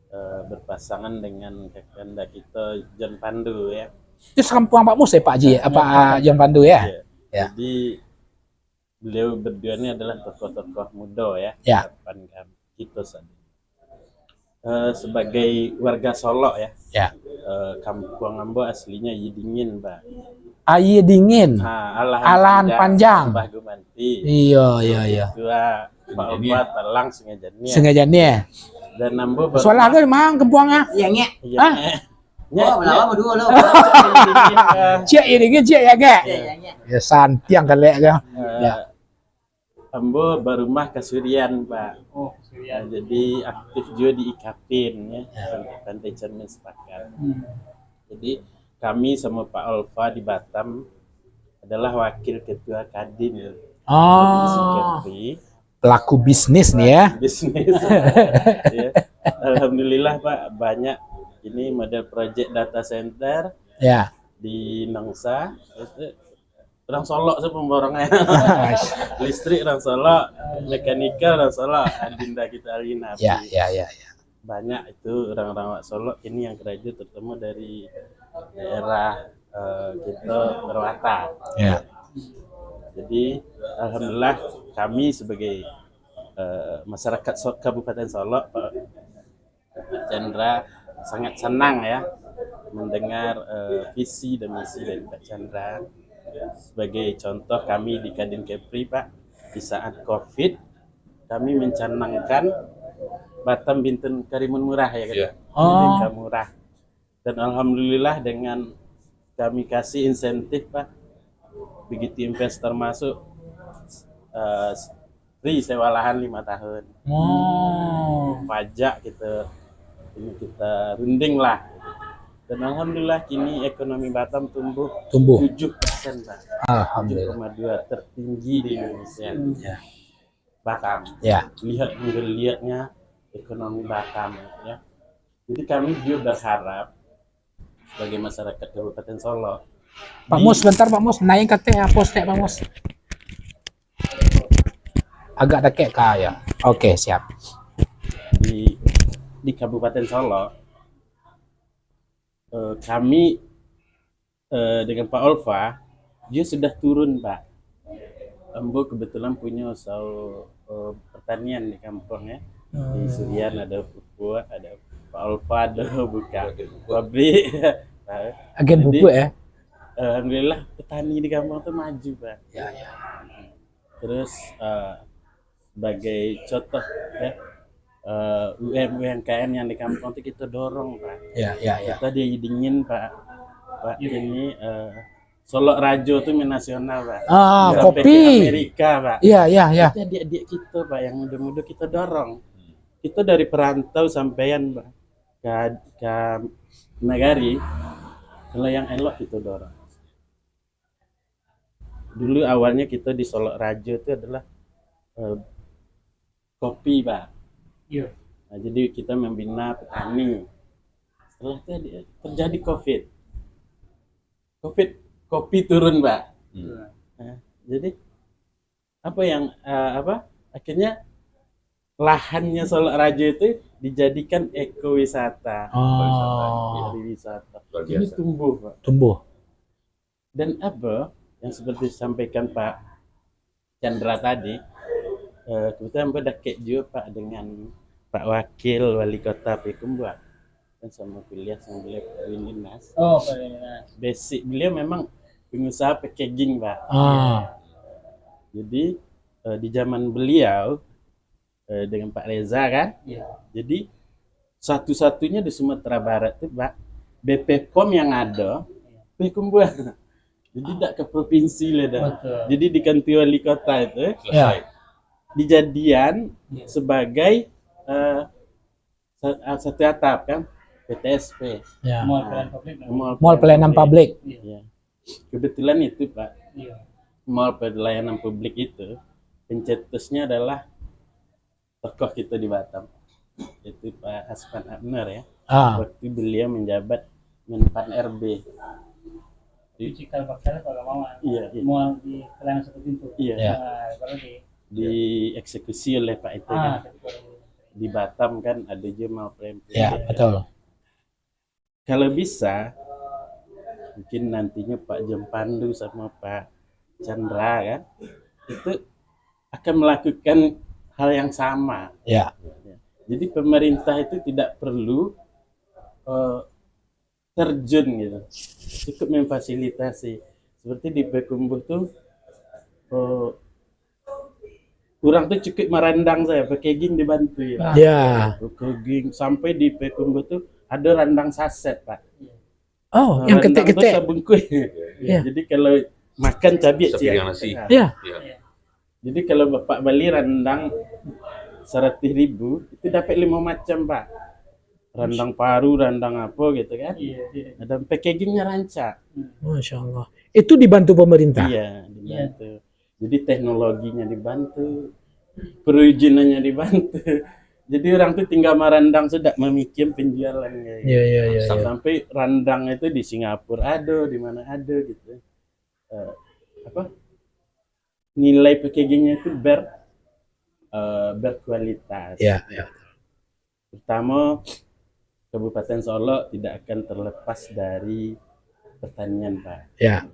Eh, berpasangan dengan kakanda kita John Pandu, ya. Itu sekampuang Pak Mus, ya, Pak Haji, ya? Apa, ya, John Pandu, ya? Ya. Ya. Jadi, beliau berdua ni adalah tokoh-tokoh muda, ya, ya, harapan kami, kita saja. Eh, sebagai warga Solok, ya. Ya. Eh, kampuang ambo aslinya Aia Dingin, Pak. Aia Dingin. Ha, Alahan, Alahan Panjang, Panjang. Bah Gumanti. Iya, iya, iya. Ketua Pak Oba Talang Sungai Janiah. Sungai Janiah. Dan ambo baru sualah tu memang kampuang ah. Iya, Ngek. Iya, hah? Ngek. Oh, balawa baduo lo. Ciek Aia Dingin, ciek ya, Ngek? Iya, iya, Ngek. Ya, santiang kalek kan. Eh, ya. Ambo barumah Kasurian, Pak. Oh, Kasurian. Nah, jadi aktif juga di Ikapin, ya, ya. Pantai, Pantai Cermin Sepakat. Hmm. Jadi, kami sama Pak Olfa di Batam adalah wakil ketua Kadin. Oh. Provinsi Kepri. Pelaku bisnis nih, ya. Bisnis. Ya. Alhamdulillah, Pak, banyak ini model project data center, ya, di Nongsa. Itu orang Solok sih pemborongnya. Listrik orang Solok, mekanikal orang Solok, Adinda kita Alina. Ya, ya, ya, ya. Banyak itu orang-orang awak Solok ini yang kerja, terutama dari daerah, eh, kita Perwata. Ya. Jadi, alhamdulillah, kami sebagai, eh, masyarakat So-, Kabupaten Solok, Pak Chandra, sangat senang, ya, mendengar, eh, visi dan misi dari Pak Chandra. Sebagai contoh, kami di Kadin Kepri, Pak, di saat covid, kami mencanangkan Batam Bintang Karimun Murah, ya, kan? Ya. Bintang Murah. Dan alhamdulillah, dengan kami kasih insentif, Pak, begitu investor masuk, eh, free sewa lahan lima tahun. Oh. Pajak kita, ini kita runding lah. Dan alhamdulillah, kini ekonomi Batam tumbuh, tumbuh tujuh persen, Pak. Alhamdulillah. Tujuh koma dua, tertinggi di Indonesia. Ya. Batam. Ya. Lihat menggeliatnya ekonomi Batam, ya. Jadi, kami juga berharap sebagai masyarakat Kabupaten Solok. Pak Mus, sebentar, Pak Mus, naik ke atas, apa stek, Pak Mus? Agak dekat kah, ya? Oke, siap. Di, di Kabupaten Solok, eh, kami, eh, dengan Pak Olfa, dia sudah turun, Pak. Ambo kebetulan punyo usaho, eh, pertanian di kampuang, ya. Di Surian ada pupuk, ada Pak Alfa ada buka pabrik. Nah, Agen jadi, pupuk, ya. Alhamdulillah, petani di kampuang tu maju, Pak. Ya, ya. Terus, eh, sebagai contoh, ya, eh, U M U M K M yang di kampuang tu kita dorong, Pak. Ya, ya, ya. Kita diiringin, Pak. Pak, ini, eh, Solok Rajo tu mie nasional, Pak. Ah, Sampai kopi. Ke Amerika, Pak. Iya, iya, iya. Itu adik-adik kita, Pak, yang muda-muda kita dorong. Kita dari perantau sampean, Pak, ke, ke nagari, kalau yang elok kita dorong. Dulu awalnya kita di Solok Rajo itu adalah, eh, kopi, Pak. Iya. Nah, jadi kita membina petani. Setelah itu di- terjadi covid. Covid, kopi turun, Pak. Hmm. Nah, jadi apa yang, eh, apa, akhirnya lahannya Solok Rajo itu dijadikan ekowisata. Oh. Pariwisata. Luar Ini biasa. Tumbuh, Pak. Tumbuh. Dan apa yang seperti disampaikan Pak Chandra tadi, eh, kebetulan ambo dakek juga, Pak, dengan Pak Wakil Wali Kota Payakumbuah. Kan sama kuliah sama beliau, Pak Erwin Dinas. Oh, Pak Erwin Dinas. Basic beliau memang pengusaha packaging, Pak. Ah. Jadi, eh, di zaman beliau, eh, dengan Pak Reza, kan. Iya. Jadi satu-satunya di Sumatera Barat tu, Pak, B P pom yang ada, Payakumbuah. Jadi tak ke provinsi lah dah. Betul. Jadi di kantor wali kota itu Selesai. dijadian Iya. sebagai, eh, sa- satu atap, kan, P T S P. Ya. Mall pelayanan publik. Mall pelayanan publik. Iya. Ya. Kebetulan itu, Pak, Iya. mall pelayanan publik itu pencetusnya adalah tokoh kita di Batam. Itu Pak Asman Abner, ya. Ah. Waktu beliau menjabat Menpan R B. Itu cikal bakal kalau mau. Iya, iya. Mall di pelayanan satu pintu. Iya. Iya. Nah, baru di Dieksekusi oleh Pak itu, ah, kan. Di Batam kan ada juga mall pelayanan publik. Ya, betul. Kalau bisa, mungkin nantinya Pak Jempandu sama Pak Chandra, kan, itu akan melakukan hal yang sama. Ya. Jadi pemerintah itu tidak perlu, eh, terjun gitu, cukup memfasilitasi. Seperti di Payakumbuah tu, eh, orang tu cukup marandang saja, packaging dibantu, ya. Ya. Packaging sampai di Payakumbuah tu ada randang saset, Pak. Oh, Nah, yang randang tu ketek-ketek. Sabungkus. Iya. Jadi kalau makan cabai, Sepiring nasi. Ya. Jadi kalau Bapak beli randang seratus ribu, itu dapat lima macam, Pak. Randang paru, randang apa gitu, kan. Iya, iya. Dan packagingnya rancak. Masya Allah. Itu dibantu pemerintah. Iya, dibantu. Jadi teknologinya dibantu, perizinannya dibantu. Jadi orang tu tinggal marandang sudah, memikir penjualannya. Ya, ya, ya, ya. Sampai randang itu di Singapura ada, di mana ada gitu. Eh, apa? Nilai packagingnya itu ber eh, berkualitas. Ya, ya. Terutama Kabupaten Solok tidak akan terlepas dari pertanian, Pak. Ya.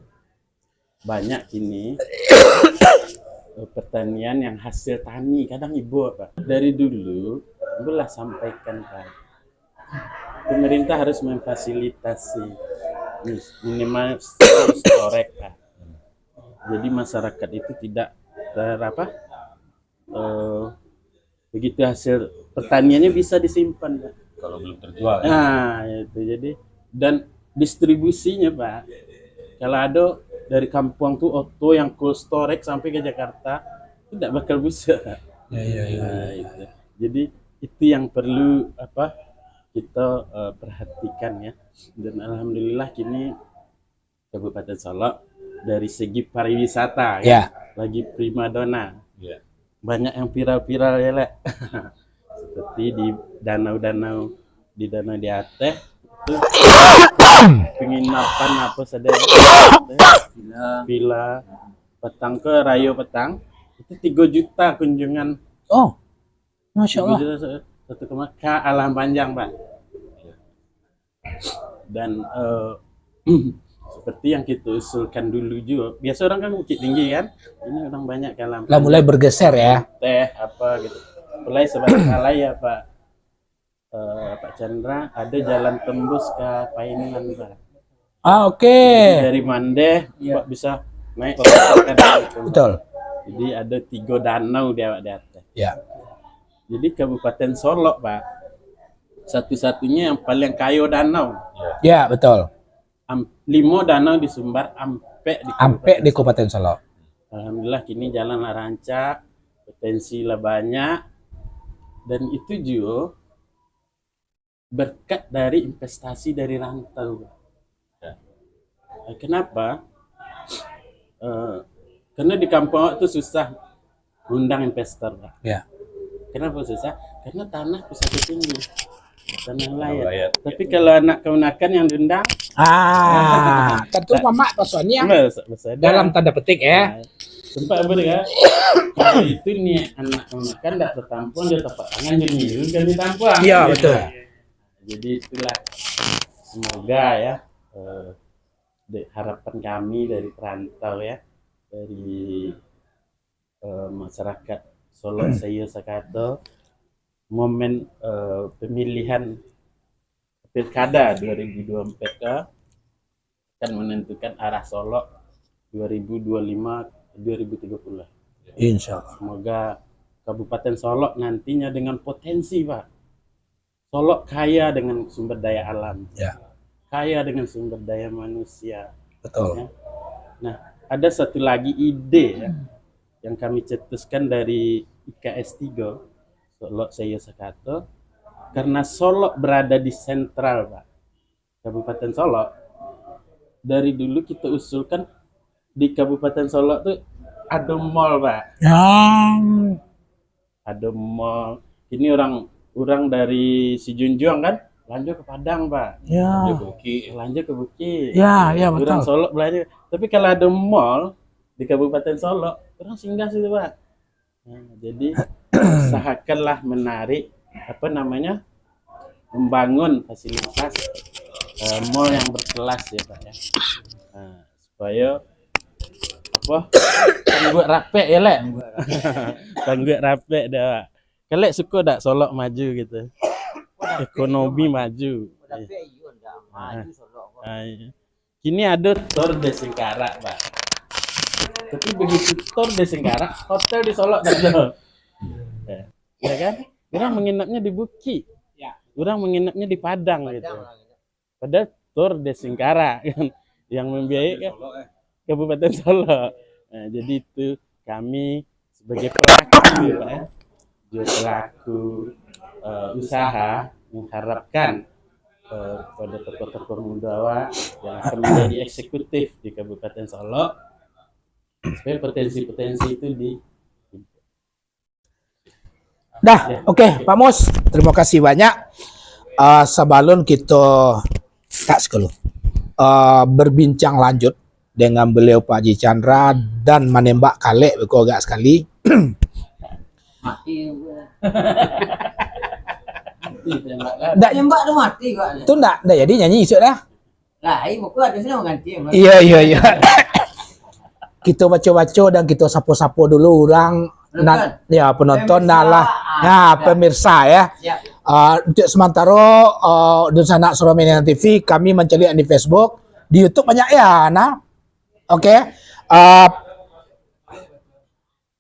Banyak kini eh, pertanian yang hasil tani, kadang ibo, Pak. Dari dulu, belah sampaikan, Pak. Pemerintah harus memfasilitasi mis- minimal storage, Pak. Jadi masyarakat itu tidak ter apa, eh, begitu hasil pertaniannya bisa disimpan, Pak. Kalau belum terjual, ya. Nah, itu jadi, dan distribusinya, Pak. Kalau ada dari kampung tu oto yang cold storage sampai ke Jakarta, itu tidak bakal busuk, Pak. Ya, ya, ya. Nah, itu. Jadi itu yang perlu apa kita eh, perhatikan, ya. Dan alhamdulillah kini Kabupaten Solok dari segi pariwisata, ya, Ya. lagi primadona. Ya. Banyak yang viral-viral ya, Lek. Seperti di danau-danau, di danau di Ateh, itu penginapan apa saja, villa, petang ke Rayo Petang, itu tiga juta kunjungan. Oh, Masya Tiga Allah. juta sa- satu kema ke Alam Panjang, Pak. Dan eh, Seperti yang kita usulkan dulu juga. Biasa orang kan Bukittinggi kan, ini orang banyak kalam. Lah mulai bergeser ya. Teh apa gitu. Mulai sebentar lah ya Pak, eh, Pak Chandra, ada jalan tembus ke Painan Pak. Ah, oke. Dari Mandeh Pak bisa naik ke Kabupaten Solo. Betul. Jadi ada tiga danau di awak di atas. Ya. Jadi Kabupaten Solok Pak, satu-satunya yang paling kayo danau. Ya, betul. Am, limo danau disumbar ampek di Ampek di Kabupaten Solok. Alhamdulillah kini jalan lah rancak, potensi lah banyak, dan itu juga berkat dari investasi dari rantau. Ya. Eh, Kenapa? Eh, karena di kampung awak tu susah undang investor, Pak. Ya. Kenapa susah? Karena tanah pusat tinggi. Tanah layat. Layat. Tapi kalau anak kamanakan yang diundang, Ah, tentu mamak pasonnya mas, mas ada. Dalam tanda petik ya. Nah, sempat apa dia? Kalau itu ni anak kamanakan tak tertampung, dia tapak tangan jadi nyiru kan ditampuang. Iya, Gitu. Betul. Jadi itulah, semoga ya, eh, de- harapan kami dari perantau ya, dari eh, masyarakat Solok Saiyo Sakato, momen eh, pemilihan pilkada dua ribu dua puluh empat ke akan menentukan arah Solok dua ribu dua puluh lima dua ribu tiga puluh. Insya Allah. Semoga Kabupaten Solok nantinya dengan potensi, Pak. Solok kaya dengan sumber daya alam. Ya. Kaya dengan sumber daya manusia. Betul. Nah, ada satu lagi ide ya, yang kami cetuskan dari I K S tiga, Solok Saiyo Sakato, karena Solok berada di sentral, Pak. Kabupaten Solok, dari dulu kita usulkan di Kabupaten Solok tuh ada mall, Pak. Ya. Ada mall. Ini orang orang dari Sijunjuang kan, lanjut ke Padang, Pak. Ya. Dia bukit. Lanjut ke Bukit. Ya, ya Orang betul. Solok belanja. Tapi kalau ada mall di Kabupaten Solok, orang singgah situ, Pak. Nah, jadi usahakanlah menarik apa namanya membangun fasilitas eh, mall yang berkelas ya Pak ya. Nah, supaya apa tangguak rapek ya lek. Tangguak rapek dah Pak. Kelek suka dak Solok maju gitu. Ekonomi maju. Tapi iyo ndak maju Solok ko. Ah, iya. Kini ada Tor de Singkarak, Pak. Tapi begitu Tor de Singkarak, hotel di Solok dah ada. Ya. Ya kan? Orang menginapnya di Bukit. Ya. Orang menginapnya di Padang gitu. Padang lah gitu. Padahal Tor de Singkarak kan yang membiayai kan Solok, eh. Kabupaten Solok. Nah, jadi itu kami sebagai pelaku, Pak, ya, juga pelaku eh, usaha mengharapkan eh, kepada tokoh-tokoh muda awak yang akan menjadi eksekutif di Kabupaten Solok supaya potensi-potensi itu di Dah, oke, Pak Mus, terima kasih banyak. Ah, sabalun kita tak sekalo ah, berbincang lanjut dengan beliau Pak Haji Chandra dan manembak kalek beko agak sekali. Mati. Ndak, Tembak tu mati kok. Tu ndak, ndak jadi nyanyi esok dah. Lah, ai buku ada sana mengganti. Iya, iya, iya. Kita baca-baca dan kita sapa-sapa dulu orang nat, ya penonton dah lah. Ya, pemirsa ya. Siap. Uh, untuk sementara uh, dunsanak Suramaniang T V kami mencari di Facebook, di YouTube banyak ya, nah. Oke. Uh,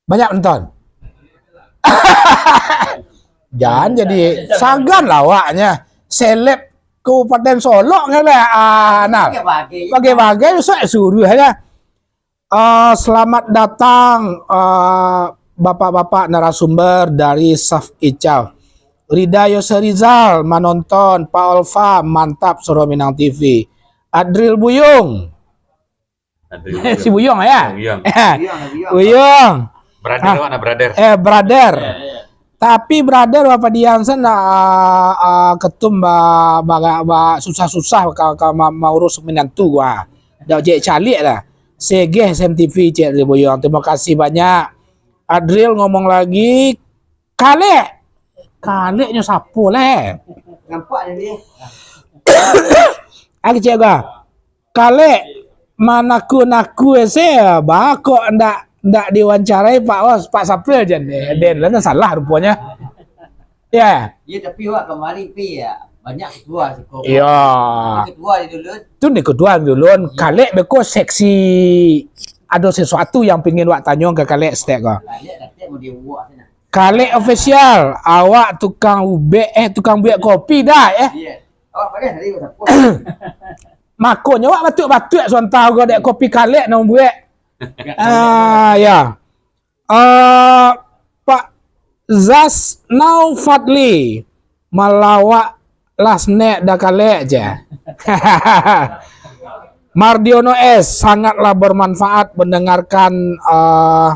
banyak nonton. Jangan jadi sagan lah awaknya. Seleb Kabupaten Solok ni lah. Ah, nah. Bagai-bagai usah suruh aja. Ah, selamat datang ah, bapak-bapak narasumber dari Saf Icau. Rida Yose Rizal manonton, Pak Olfa mantap Suramaniang T V. Adril Buyung. Ada Si Buyung ya? Buyung. Iya, iya. Buyung. Brother awak nak brother. Eh brother. Tapi brother bapak Dian sen nak uh, uh, ketum ba, ba, ba, susah-susah ka, ka ma, maurus minantu gua. Dak cek calik lah. Segeh S M T V cek Adril Buyung. Terima kasih banyak. Adril ngomong lagi. Kalek. Kaleknyo sapo leh? Nampak dari dia. Lagi cek gua. Kalek. manaku-naku se, ba kok ndak, ndak diwawancarai Pak Os, Pak Sapil jan. Eh, den lah nan salah ruponyo. Ya. Ya, tapi awak kamari pi ya, banyak ketua siko. Iya. Ketua di dulu. Tu di ketua di dulu. Iya. Kalek beko seksi, ado sesuatu yang pingin wak tanyo ka Kalek stek ko. Kalek dapat mau diuak sana. Kalek official, awak tukang ubek, eh, tukang buek kopi dah, eh. Iya. Awak pada hari ko sapo? Makonyo awak batuak-batuak suanta ko dek kopi Kalek nan buek. Ah, ya. Eh, Pak Zasnau Fadli, malawak lah snack dah Kalek je. Mardiono S, sangatlah bermanfaat mendengarkan, eh,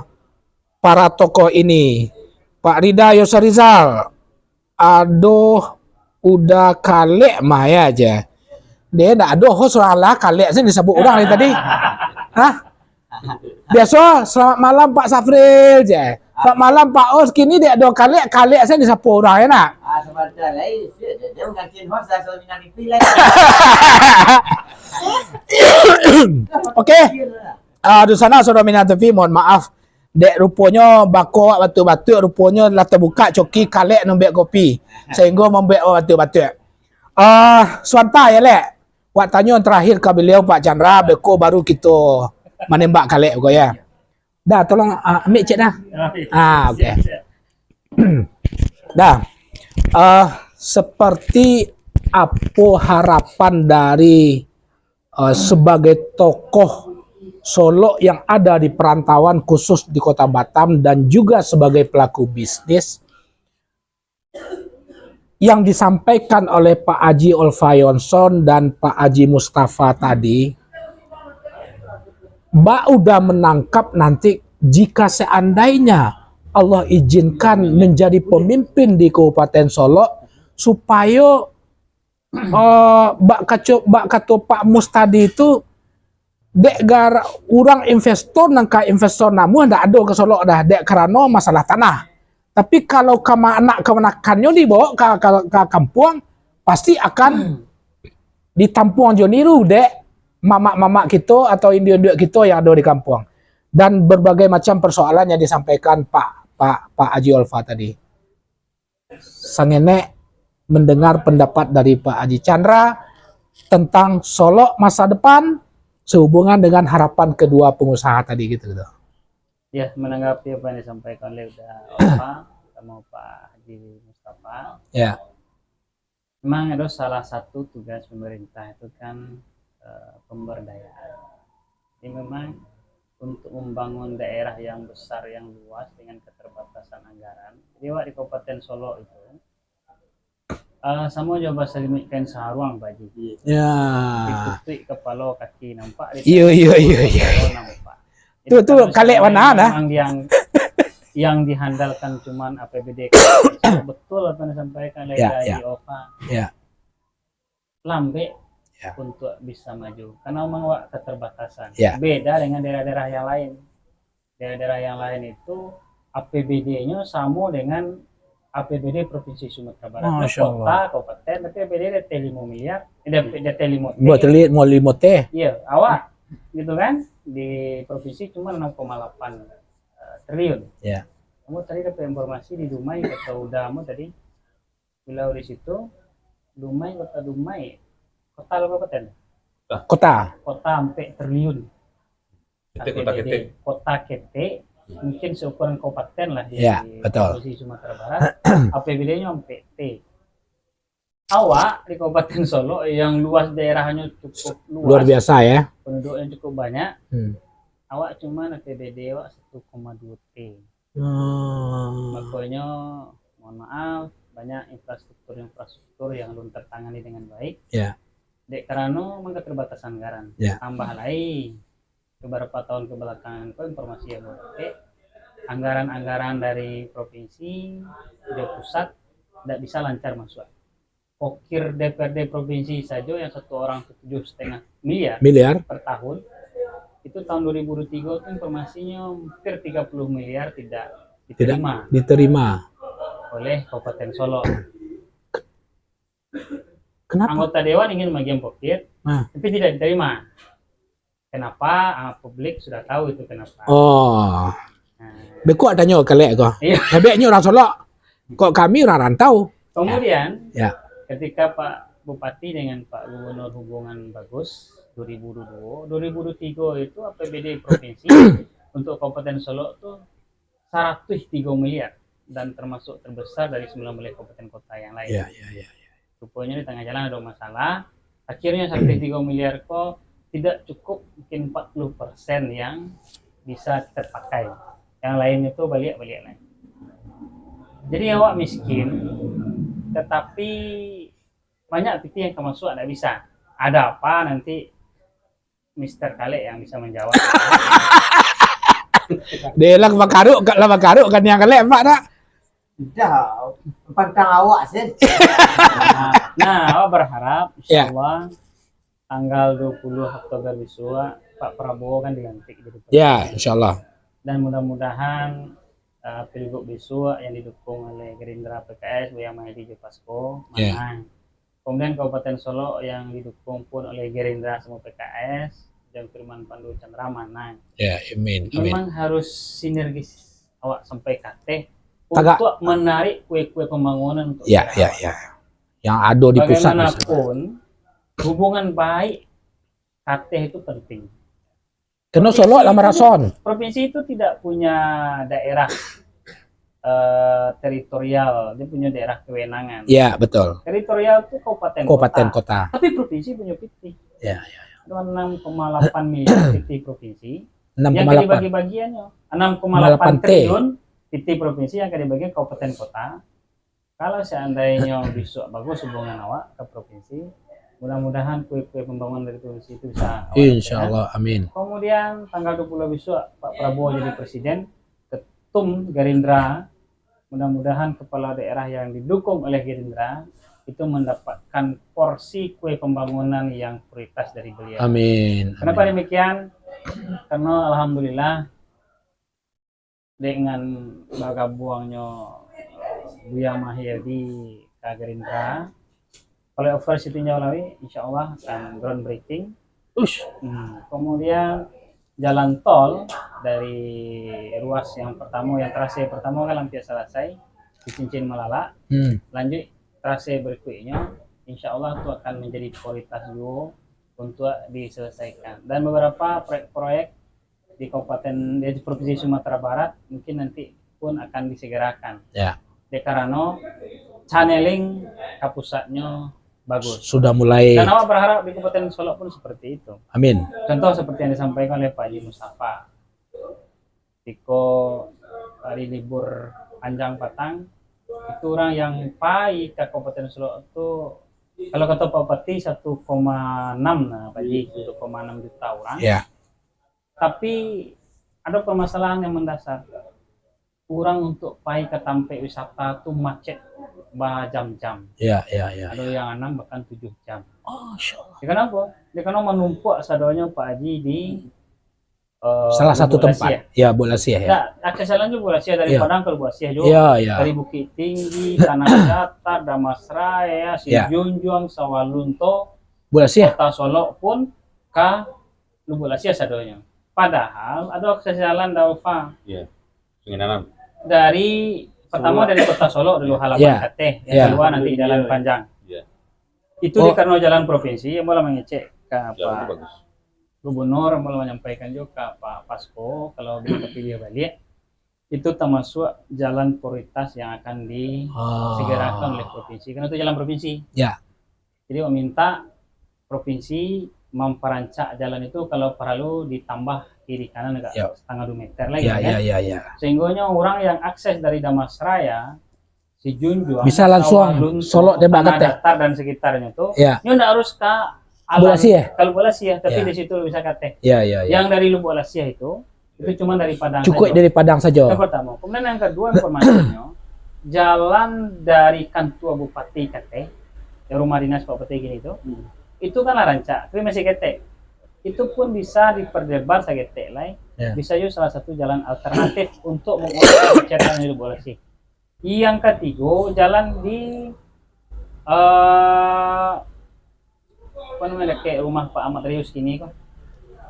para tokoh ini. Pak Rida Yosarizal, aduh, udah Kalek mah ya je. Dia ndak ado host urang lah, Kalek se disabuik urang dari tadi. Hah? Biaso, "Selamat malam Pak Safril," je. "Selamat malam Pak Os," kini dek ado Kalek, Kalek se disabuik urang, ya nak? Ah, sebentar lagi, dia, dia menggantikan host lah, Saudara Minang T V lah. Oke. Ah, di sana Saudara Minang T V, mohon maaf. Dek ruponyo bako awak batuak-batuak, ruponyo lah tabukak coki Kalek nan buek kopi. Sahinggo mambuek awak batuak-batuak. Ah, suanta ya, Lek. Wak tanyo terakhir ka beliau, Pak Chandra, beko baru kito manembak Kalek ko ya. Dah, tolong, ah, ambil cek dah. Ah, oke. Dah. Ah, seperti apo harapan dari, ah, sebagai tokoh Solok yang ada di perantauan, khusus di Kota Batam, dan juga sebagai pelaku bisnis, yang disampaikan oleh Pak Haji Olfa Yonson dan Pak Haji Mustafa tadi, bak udah menangkap nanti, jika seandainya Allah izinkan menjadi pemimpin di Kabupaten Solok, supayo, eh, bak kaco-, bak kato Pak Mus tadi tu, dek gar-, urang investor nan ka investor namuah ndak ado ka Solok dah, dek karano masalah tanah. Tapi kalau ka ma-, anak kamanakannyo dibawa ka, ka, ka kampuang, pasti akan ditampuang jo niru dek mamak-mamak kito atau induak-induak kito yang ado di kampuang. Dan berbagai macam persoalan yang disampaikan Pak, Pak, Pak Haji Olfa tadi. Sangenek mendengar pendapat dari Pak Haji Chandra tentang Solok masa depan sehubungan dengan harapan kedua pengusaha tadi gitu, gitu. Ya, menanggapi apa yang disampaikan oleh Uda Opa sama Pak Haji Mustafa. Ya. Memang itu salah satu tugas pemerintah itu kan, eh, pemberdayaan. Jadi memang untuk membangun daerah yang besar, yang luas dengan keterbatasan anggaran. Jadi awak di Kabupaten Solok itu, eh, samo jo basalimik kain saruang, Pak Haji. Ya. Ditutuik kepala kaki nampak, iyo, iyo, iyo, iyo, kepala nampak. Jadi tu, tu kalau kalek seandainya mana dah? Memang yang, yang diandalkan cuman A P B D, betul apa yang disampaikan oleh, ya, Haji, ya, Opa. Ya. Lambek, ya, untuk bisa maju. Karena memang awak keterbatasan. Ya. Beda dengan daerah-daerah yang lain. Daerah-daerah yang lain itu A P B D-nyo samo dengan A P B D Provinsi Sumatera Barat. Masya Allah. Kota, kabupaten, tapi A P B D di ateh limo miliar, eh, di ateh, di ateh limo T. Buat telit mau limo T. Iya, awak gitu kan, di provinsi cuma enam koma delapan, eh, triliun. Ya. Kamu tadi dapat informasi di Dumai, kata Uda kamu tadi, Pulau di situ, Dumai, kota Dumai, kota atau kabupaten? Kota. Kota ampek triliun. Ketek, kota A P B D. Ketek. Kota ketek, hmm, mungkin seukuran kabupaten lah di, ya, betul, Provinsi Sumatera Barat. A P B D-nyo ampek T. Awak di Kabupaten Solok yang luas daerahnyo cukup luas, luar biasa ya, penduduknya cukup banyak. Hmm. Awak cuma A P B D awak satu koma dua T. Hmm. Makonyo, mohon maaf, banyak infrastruktur-infrastruktur yang belum tertangani dengan baik. Ya. Dek karano memang keterbatasan anggaran. Ya. Tambah lai, beberapa tahun kebelakangan ko informasi yang awak dapek, anggaran-anggaran dari provinsi, dari pusat, tidak bisa lancar masuk. Ongkir D P R D provinsi sajo yang satu orang tu tujuh setengah miliar, miliar, per tahun. Itu tahun dua ribu dua puluh tiga tu informasinya hampir tiga puluh miliar tidak diterima, tidak diterima oleh Kabupaten Solok. Kenapa? Anggota dewan ingin magian pokir, nah, tapi tidak diterima. Kenapa? Ah, publik sudah tahu itu kenapa. Oh. Nah. Beko tanyo kalek ko. Iya. Tapi nyo urang Solok. Kok kami urang rantau? Kemudian, ya, ketika Pak Bupati dengan Pak Gubernur hubungan bagus, dua ribu dua puluh dua, dua ribu dua puluh tiga itu A P B D provinsi untuk Kabupaten Solok tuh seratus tiga miliar dan termasuk terbesar dari sembilan belas kabupaten kota yang lain. Ya, ya, ya, ya. Rupanya di tengah jalan ada masalah. Akhirnya seratus tiga miliar ko tidak cukup, mungkin empat puluh persen yang bisa terpakai. Yang lainnya tu baliak-baliak lain. Jadi awak miskin, tetapi banyak pitih yang ka masuak ndak bisa. Ada apa nanti Mister Kalek yang bisa menjawab. Deh, lah bakaruk, lah bakaruk kan yang kalek, Pak, nak? Dah, pantang awak, Sen. Nah, nah, awak berharap, ya, insyaallah, tanggal dua puluh Oktober besok, Pak Prabowo kan dilantik jadi presiden. Ya, insyaallah. Dan mudah-mudahan, eh, pilgub besok yang didukung oleh Gerindra, P K S, Buya Mahdi jo Pasko, ya, manang. Kemudian Kabupaten Solok yang didukung pun oleh Gerindra sama P K S, dan Firman Pandu Chandra manang. Ya, amin, amin. Memang harus sinergis awak sampai kateh, tagak, untuk menarik kue-kue pembangunan untuk, ya, daerah, ya, awak, ya. Yang ada di pusat, misalnya. Bagaimanapun, hubungan baik kateh itu penting. Kena Solok lah marason. Provinsi itu, provinsi itu tidak punya daerah, eh, teritorial, dia punya daerah kewenangan. Ya, betul. Teritorial itu kabupaten, kabupaten kota, kota. Tapi provinsi punya pitih. Ya, ya, ya. Ada enam koma delapan miliar pitih provinsi. Enam koma delapan. Yang dibagi-bagiannya, enam koma delapan triliun pitih provinsi yang akan dibagi kabupaten kota. Kalau seandainya besok bagus hubungan awak ke provinsi, mudah-mudahan kue-kue pembangunan dari provinsi itu bisa awak dapatkan. Insyaallah, amin. Kemudian tanggal dua puluh besok Pak Prabowo jadi presiden, ketum Gerindra, mudah-mudahan kepala daerah yang didukung oleh Gerindra itu mendapatkan porsi kue pembangunan yang prioritas dari beliau. Amin, amin. Kenapa demikian? Karena alhamdulillah, dengan bagabuangnyo Buya Mahyeldi ka Gerindra, flyover Sitinjau Lawi, insyaallah akan groundbreaking. Ush. Hmm, kemudian jalan tol dari ruas yang pertama, yang trase pertama kan hampir selesai, di Cincin Malalak. Hmm. Lanjut trase berikutnya, insyaallah itu akan menjadi prioritas juga untuk diselesaikan. Dan beberapa proyek-proyek di kabupaten, di Provinsi Sumatera Barat mungkin nanti pun akan disegerakan. Ya. Dek karano channeling ka pusatnyo bagus. Sudah mulai. Dan awak berharap di Kabupaten Solok pun seperti itu. Amin. Contoh seperti yang disampaikan oleh Pak Haji Mustafa. Tiko hari libur panjang patang, itu urang yang pai ka Kabupaten Solok tu, kalau kato Pak Bupati, satu koma enam nah, Pak Haji, satu koma enam juta urang. Ya. Tapi ada permasalahan yang mendasar. Urang untuk pai ka tampek wisata tu macet bajam-jam. Ya, ya, ya, ya. Ada yang anam bahkan tujuh jam. Oh, masya Allah. Ya, kenapa? Dia kena manumpuak sadonyo, Pak Haji, di, eh, salah satu tempat. Lubuk Lasiah. Ya, Lubuk Lasiah, ya. Nah, akses jalan tu Lubuk Lasiah dari, ya, Padang ke Lubuk Lasiah juga. Ya, ya. Dari Bukittinggi, Tanah Datar, Dharmasraya, ya, Sijunjuang, Sawalunto, Lubuk Lasiah. Kota Solok pun ka Lubuk Lasiah sadonyo. Padahal ada akses jalan Daufa. Iya. Sungai Nanam. Dari, pertama dari Kota Solok dulu, halaman, iya, kateh, yang, iya, kedua nanti jalan panjang. Iya. Itu, oh, dikarano jalan provinsi, yang malah mengecek ka, jalan Pak, bagus. Gubernur, yang malah menyampaikan juga ka Pak Pasko, kalau beliau terpilih balik, itu termasuk jalan prioritas yang akan, ah, disegerakan oleh provinsi. Karena itu jalan provinsi. Ya. Jadi, meminta provinsi memperancak jalan itu, kalau perlu ditambah kiri kanan agak, ya, setengah dua meter lagi, ya, kan? Ya, ya, ya. Sehinggonya orang yang akses dari Dharmasraya, Sijunjuang, bisa langsung Sawalunto, Solok tembak Tanah Datar dan sekitarnya tu, ya, nyo ndak harus ka Lubuk Lasiah, ya? Ka Lubuk Lasiah, ya, tapi, ya, di situ bisa kateh. Ya, ya, ya. Yang dari Lubuk Lasiah itu, itu cuma dari Padang sajo. Cukup dari Padang sajo. Yang pertama. Kemudian yang kedua, informasinya, jalan dari kantua bupati kateh, yang rumah dinas Pak Bupati kini tu, hmm, itu kan lah rancak, tapi masih ketek. Itu pun bisa diperlebar saketek lai. Ya. Bisa juga salah satu jalan alternatif untuk mengurangi kemacetan di Lubuk Lasiah. Yang katigo, jalan di, eh, apa namanya, dekat rumah Pak Ahmad Rius kini ko.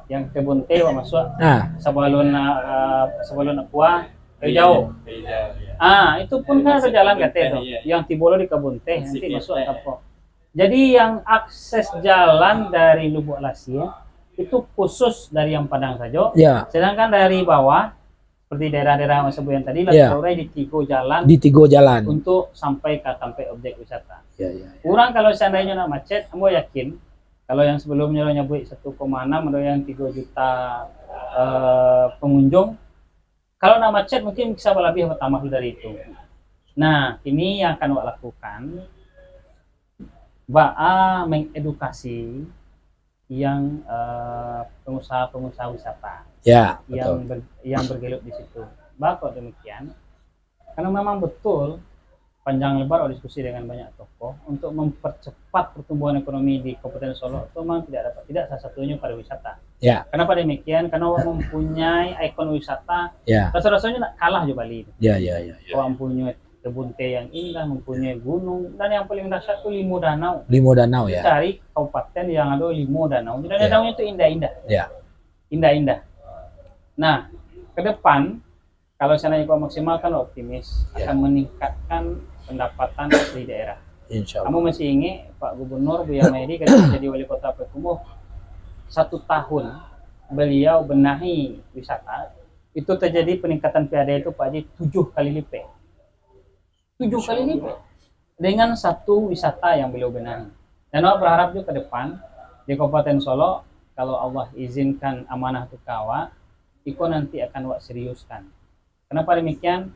Yang kebun teh, awak masuak. Ah. Sabalun, ah, sabalun Aqua, Kayu Jao. Kayu Jao, ya. Ah, itu pun kan ado jalan ka ateh tu. Iya. Yang tibo lo di kebun teh, nanti masuak ka Aqua. Jadi yang akses jalan dari Lubuak Lasia itu khusus dari yang Padang sajo. Ya. Sedangkan dari bawah, seperti daerah-daerah yang sebut yang tadi, lah, ya, terurai di tigo jalan. Di tigo jalan. Untuk sampai ka tampek objek wisata. Ya, ya, ya. Urang kalau seandainyo nak macet, ambo yakin, kalau yang sebelumnyo nyabuik satu koma enam, ado yang tigo juta, eh, pengunjung, kalau nak macet mungkin bisa lebih bertambah dari itu. Nah, kini yang akan awak lakukan, baa mengedukasi yang, eh, pengusaha-pengusaha wisata, ya, yang betul, ber-, yang bergelut di situ. Bah, kok demikian, karena memang betul panjang lebar diskusi dengan banyak tokoh untuk mempercepat pertumbuhan ekonomi di Kabupaten Solok itu memang tidak dapat tidak, salah satunya pariwisata. Ya. Kenapa demikian? Karena awak mempunyai ikon wisata, ya, rasa-rasanya nak kalah jo Bali. Ya, ya, ya, ya. Awak mempunyai kebun teh yang indah, mempunyai gunung, dan yang paling dahsyat tu limo danau. Limo danau, ya. Cari kabupaten yang ada limo danau. Dan, ya, danaunyo tu indah-indah. Ya. Indah-indah. Nah, ke depan, kalau seandainya kau maksimalkan, optimis, ya, akan meningkatkan pendapatan asli daerah. Insya Allah. Kamu masih ingat Pak Gubernur Buya Maidi ketika jadi wali kota Payakumbuh, satu tahun beliau benahi wisata, itu terjadi peningkatan P A D itu, Pak Haji, tujuh kali lipat. Tujuh kali lipat. Dengan satu wisata yang beliau benahi. Dan awak berharap juga ke depan, di Kabupaten Solok, kalau Allah izinkan amanah tu ka awak, iko nanti akan awak seriuskan. Kenapa demikian?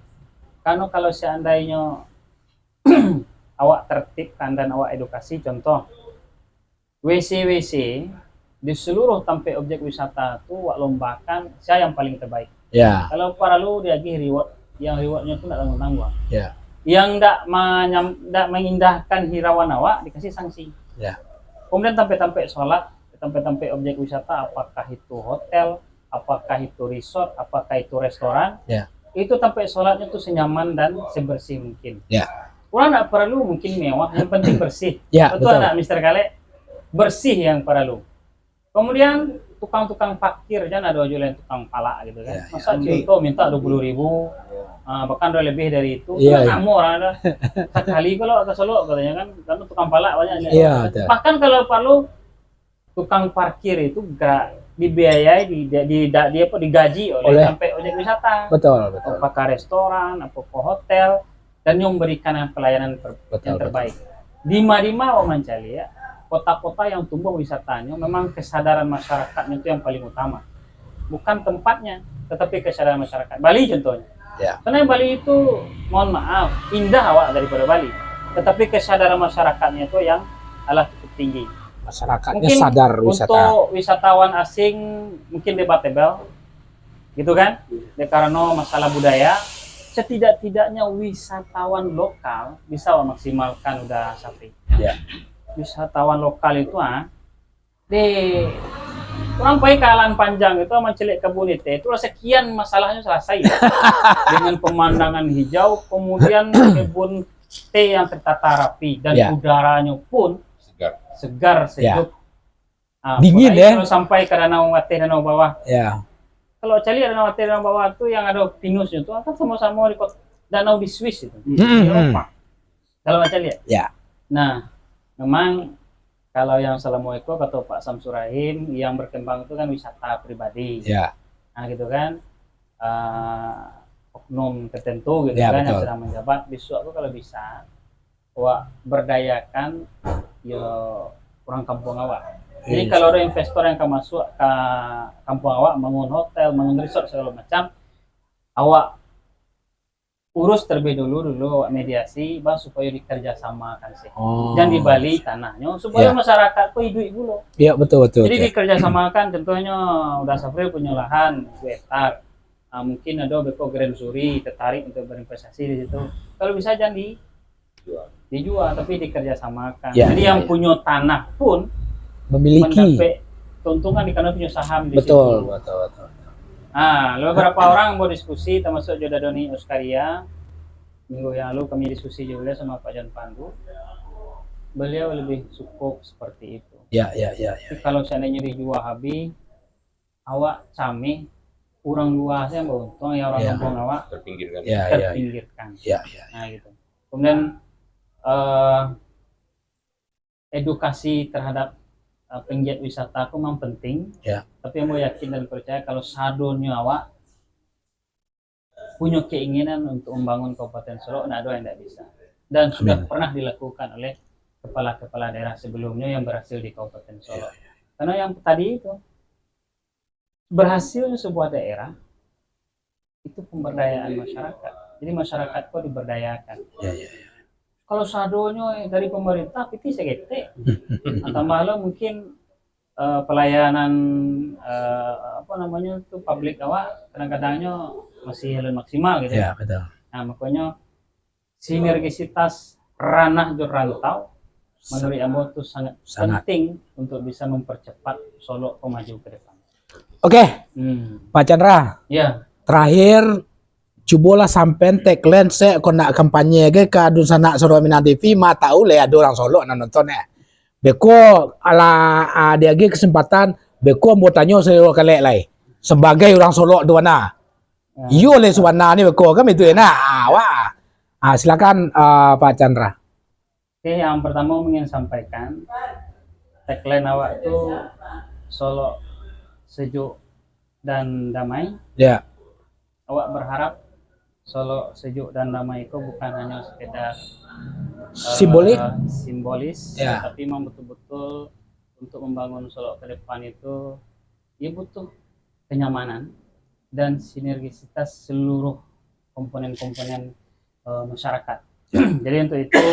Karena kalau seandainya awak tertibkan dan awak edukasi, contoh, W C-W C di seluruh tampek objek wisata tu awak lombakan sia yang paling terbaik. Ya. Kalau paralu diagih reward, yang rewardnyo tu ndak tangguang-tangguang. Ya. Yang ndak manyam-, ndak mengindahkan hirauan awak dikasih sanksi. Ya. Kemudian tampek-tampek solat, tampek-tampek objek wisata, apakah itu hotel, apakah itu resort, apakah itu restoran, ya, itu tampek solatnyo tu senyaman dan sebersih mungkin. Ya. Urang ndak paralu mungkin mewah, yang penting bersih. Ya, betul. Betul ndak, Mister Kalek? Bersih yang paralu. Kemudian tukang-tukang parkir, jan ado juo lain tukang palak gitu kan. Ya, ya. Masa contoh minta dua puluh ribu, ah, bahkan udah lebih dari itu. Iya, iya. Namo urang ado. Sakali kalau ka Solok katanya kan, karena tukang palak banyak. Iya, betul. Bahkan kalau paralu tukang parkir itu gra-, dibiayai, di, di, di, di apa, digaji oleh, oleh tampek objek wisata. Betul, betul. Apakah restoran, apakah hotel, dan yang memberikan pelayanan ter-, betul, yang terbaik. Betul. Di ma-di ma awak mancaliak, kota-kota yang tumbuh wisatanya, memang kesadaran masyarakatnya itu yang paling utama. Bukan tempatnya, tetapi kesadaran masyarakat. Bali contohnya. Ya. Karena Bali itu, mohon maaf, indah awak daripada Bali. Tetapi kesadaran masyarakatnya itu yang alah cukup tinggi. Masyarakatnya sadar wisata. Mungkin untuk wisatawan asing, mungkin debatable, gitu kan? Iya. Dek karena masalah budaya, setidak-tidaknya wisatawan lokal bisa maksimalkan udah sampai. Ya. Wisatawan lokal itu, ah, deh, urang pai ka Alahan Panjang itu, mancaliak kebun teh, itu lah sekian masalahnya selesai. Dengan pemandangan hijau, kemudian kebun teh yang tertata rapi, dan, ya, udaranya pun segar, segar, ya, sejuk. Ah, dingin, apalagi ya? Kalau sampai ke danau ateh, danau bawah. Ya. Kalau caliak danau ateh, danau bawah tu yang ada pinusnya tu, kan sama-sama di kot-, danau di Swiss itu, hmm, di Eropa. Kalau caliak. Ya. Nah, memang kalau yang selama itu, kata Pak Samsur Rahim, yang berkembang itu kan wisata pribadi. Ya. Nah, gitu kan. Ah, oknum tertentu gitu, ya, kan, yang, betul, sedang menjabat, besok tu kalau bisa, awak berdayakan, yo, urang kampuang awak. Jadi, iya, kalau ada investor yang ka masuk ka kampuang awak, bangun hotel, bangun resort, segala macam, awak urus terlebih dulu, dulu awak mediasi, bah, supaya dikerjasamakan sih. Oh. Jan dibali tanahnyo, supaya, ya, masyarakat tu hidup pulo. Ya, betul, betul, betul. Jadi, dikerjasamakan, contohnyo, Uda Safril punya lahan dua hektar. Ah, mungkin ada beko Grand Suri tertarik untuk berinvestasi di situ. Kalau bisa, jan di-, dijual, tapi dikerjasamakan. Ya, ya, ya. Jadi, yang punya tanah pun memiliki, mendapat keuntungan di karena punya saham di situ. Betul, betul, betul. Ah, beberapa orang mau diskusi, termasuk juga Doni Oskaria. Minggu yang lalu kami diskusi juga sama Pak John Pandu. Beliau lebih cukup seperti itu. Ya, ya, ya, ya. Tapi kalau seandainya dijual habis, awak cameh, urang lua sajo yang bauntuang, yang urang kampuang awak terpinggirkan. Ya, ya, ya. Terpinggirkan. Ya, ya, ya. Nah, gitu. Kemudian, eh, edukasi terhadap, eh, panggiat wisata tu memang penting. Ya. Tapi ambo yakin dan percaya kalau sadonyo awak punyo keinginan untuk membangun Kabupaten Solok, ndak ado yang ndak bisa. Dan sudah Amin. pernah dilakukan oleh kepala-kepala daerah sebelumnya yang berhasil di Kabupaten Solok. Ya, ya. Karena yang tadi itu, berhasilnya sebuah daerah itu pemberdayaan masyarakat. Jadi masyarakat kok diberdayakan. Ya, ya, ya. Kalau sadonyo dari pemerintah, pitih saketek. Nah, tambah lo mungkin, eh, pelayanan, eh, apa namanya tu, publik awak kadang-kadangnyo masih alun maksimal gitu. Ya, betul. Nah, makanya sinergisitas ranah jo rantau, menurut ambo tu sangat Sangat. penting untuk bisa mempercepat Solok ko maju ke depan. Oke, Hmm. Pak Chandra. Ya. Terakhir, cubolah sampean tagline se, kok nak kampanye ge ka dunsanak Solok Minang T V, ma tahu le ado urang Solok nan nonton eh. Beko, alah, ah, diagiah kesempatan, beko ambo tanyo saluruh kalek lai. Sebagai urang Solok tu bana. Ya. Iyo le sabana ni beko, kan itu enak. Ah, wah. Ah, silakan, ah, Pak Chandra. Oke, yang pertama ingin sampaikan, tagline awak tu Solok sejuk dan damai. Ya. Awak berharap Solok sejuk dan damai itu bukan hanya sekedar, eh, Simbolik? simbolis, Ya. tapi memang betul-betul untuk membangun Solok ke depan itu, ia butuh kenyamanan dan sinergisitas seluruh komponen-komponen, eh, masyarakat. Jadi untuk itu,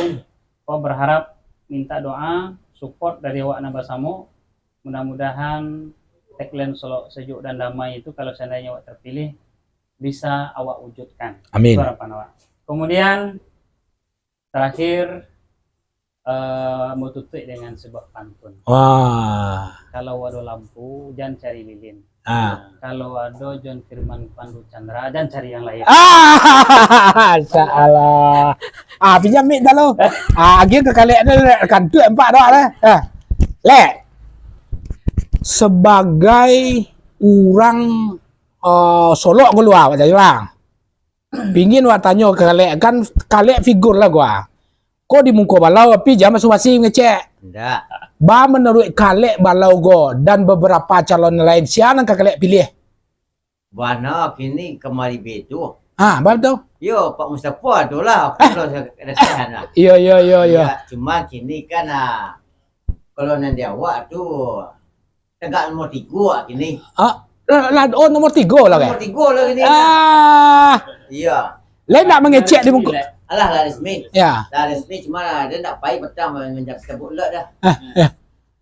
awak berharap, minta doa, support dari awak nan basamo. Mudah-mudahan tagline Solok sejuk dan damai itu, kalau seandainya awak terpilih, bisa awak wujudkan. Amin. Itu harapan awak. Kemudian, terakhir, eh, mau tutup dengan sebuah pantun. Wah. Kalau ado lampu, jan cari lilin. Ah. Kalau ado John Firman Pandu Chandra, jan cari yang lain. Ah, Masya Allah. Ah, pinjam mic dah lo. Ah, agiah ka kalek dah, kantuak empat dah lah. Ah. Lek. Sebagai urang, eh, Solok ko lua, Pak Chandra. Pingin wak tanyo ka kalek, kan kalek figur lah gua. Ko di muko balau, tapi jan basa-basi mangecek. Ndak. Ba, menurut kalek balau go dan beberapa calon lain, sia nan ka kalek pilih? Bana kini kamari bedo. Ah, ba tu. Yo, Pak Mustafa tu lah, Eh. kalau saya katakan lah. Iyo, iyo, iyo, iyo. Ya, cuma kini kan, ah, kalau nan di awak tu, tagak nomor tigo lah kini. Ah, lah, lah, oh, nomor tigo lah, Nomor kan? tigo lah kini. Ah. Iya. Lain nak mangecek di muka. Alah, lah resmi. Ya. Lah resmi, cuma dia nak pai petang men-, menjadi sebut lah dah. Ah, ya.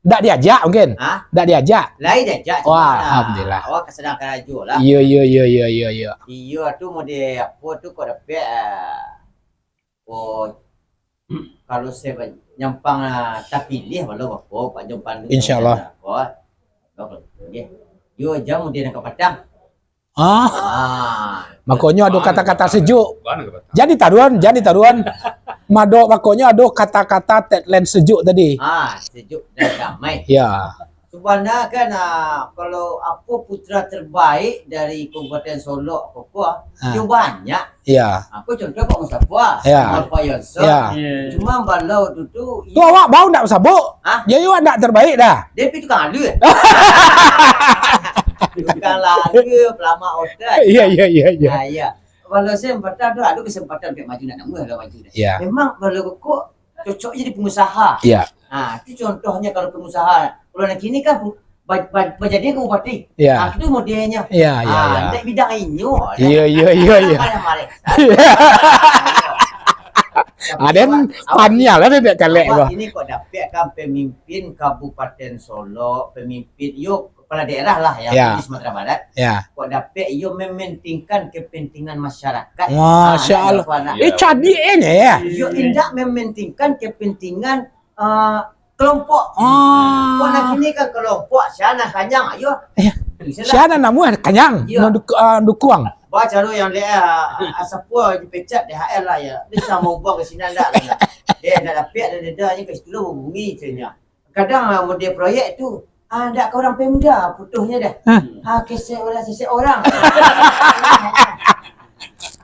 Ndak diajak mungkin? Hah? Ndak diajak? Lain diajak, cuma Wah, lah, alhamdulillah. Awak kesenangan aja lah. Iya, iya, iya, iya, iya, iya. Iya tu model apa tu kok dapat, ah, Oh, kalau saya ba-, nyampang, ah, tapilih, walau bako, Pak Jopan tu, Insya Allah. Bako, bako, nggih. Yo, jam udah nak patang. Ah. Ah. Makonyo ado kata-kata sejuk. Jan ditaruan, jan ditaruan. Mado, makonyo ado kata-kata tagline sejuk tadi. Ah, sejuk dan damai. Ya. Sabananyo kan, ah, kalau apo putra terbaik dari Kabupaten Solok ko, ko, Ah. yo banyak. Iya. Apo contoh Pak Mustafa, Ya. Bapak Yonson. Ya. Cuma balau tu, tu, Tu awak bau ndak basabuk? Hah? Jadi awak ndak terbaik dah. Dia pi tukang alu. Tukang lalu, pelama otak. Iya, iya, iya, iya. Ah, iya. Kalau saya empat tahun tu, ada kesempatan untuk maju, nak nemu lah maju dah. Iya. Memang kalau kok cocok jadi pengusaha. Iya. Ha, itu contohnya kalau pengusaha. Kalau nak kini kan ba-, ba-, bajadi ka bupati. Iya. Ha, itu modelnya. Iya, iya, Ha, iya. ndak bidang inyo. Iya, iya, iya, iya. Marah-marah. Tapi Aden awak, awak tanya lah dia tak kalek awak bah. Ini kok dapatkan pemimpin Kabupaten Solok, pemimpin, yo, kepala daerah lah yang Ya. di Sumatera Barat. Ya. Kok dapek yo mementingkan kepentingan masyarakat. Masya Ah, Allah. nak apa, nak Eh, cadiak ni ya. Yo indak mementingkan kepentingan, ah, kelompok. Ah. Kok nak kini kan kelompok, sia nan kanyang, ayo. Ya. Misalnya, Sia nan namuah kanyang, Ya. manduk-, ah, dukuang. Ba caro yang dia, ah, siapa dipecat D H L lah ya. Dia sama ubah ke sini ndak lah. Dia nak dapek ada deda ni ke situ lah hubungi caknya. Kadang, ah, model proyek tu, Ah, ndak ka urang Pemda putuhnyo dah. Hah? Ah, kesek urang, sisek urang.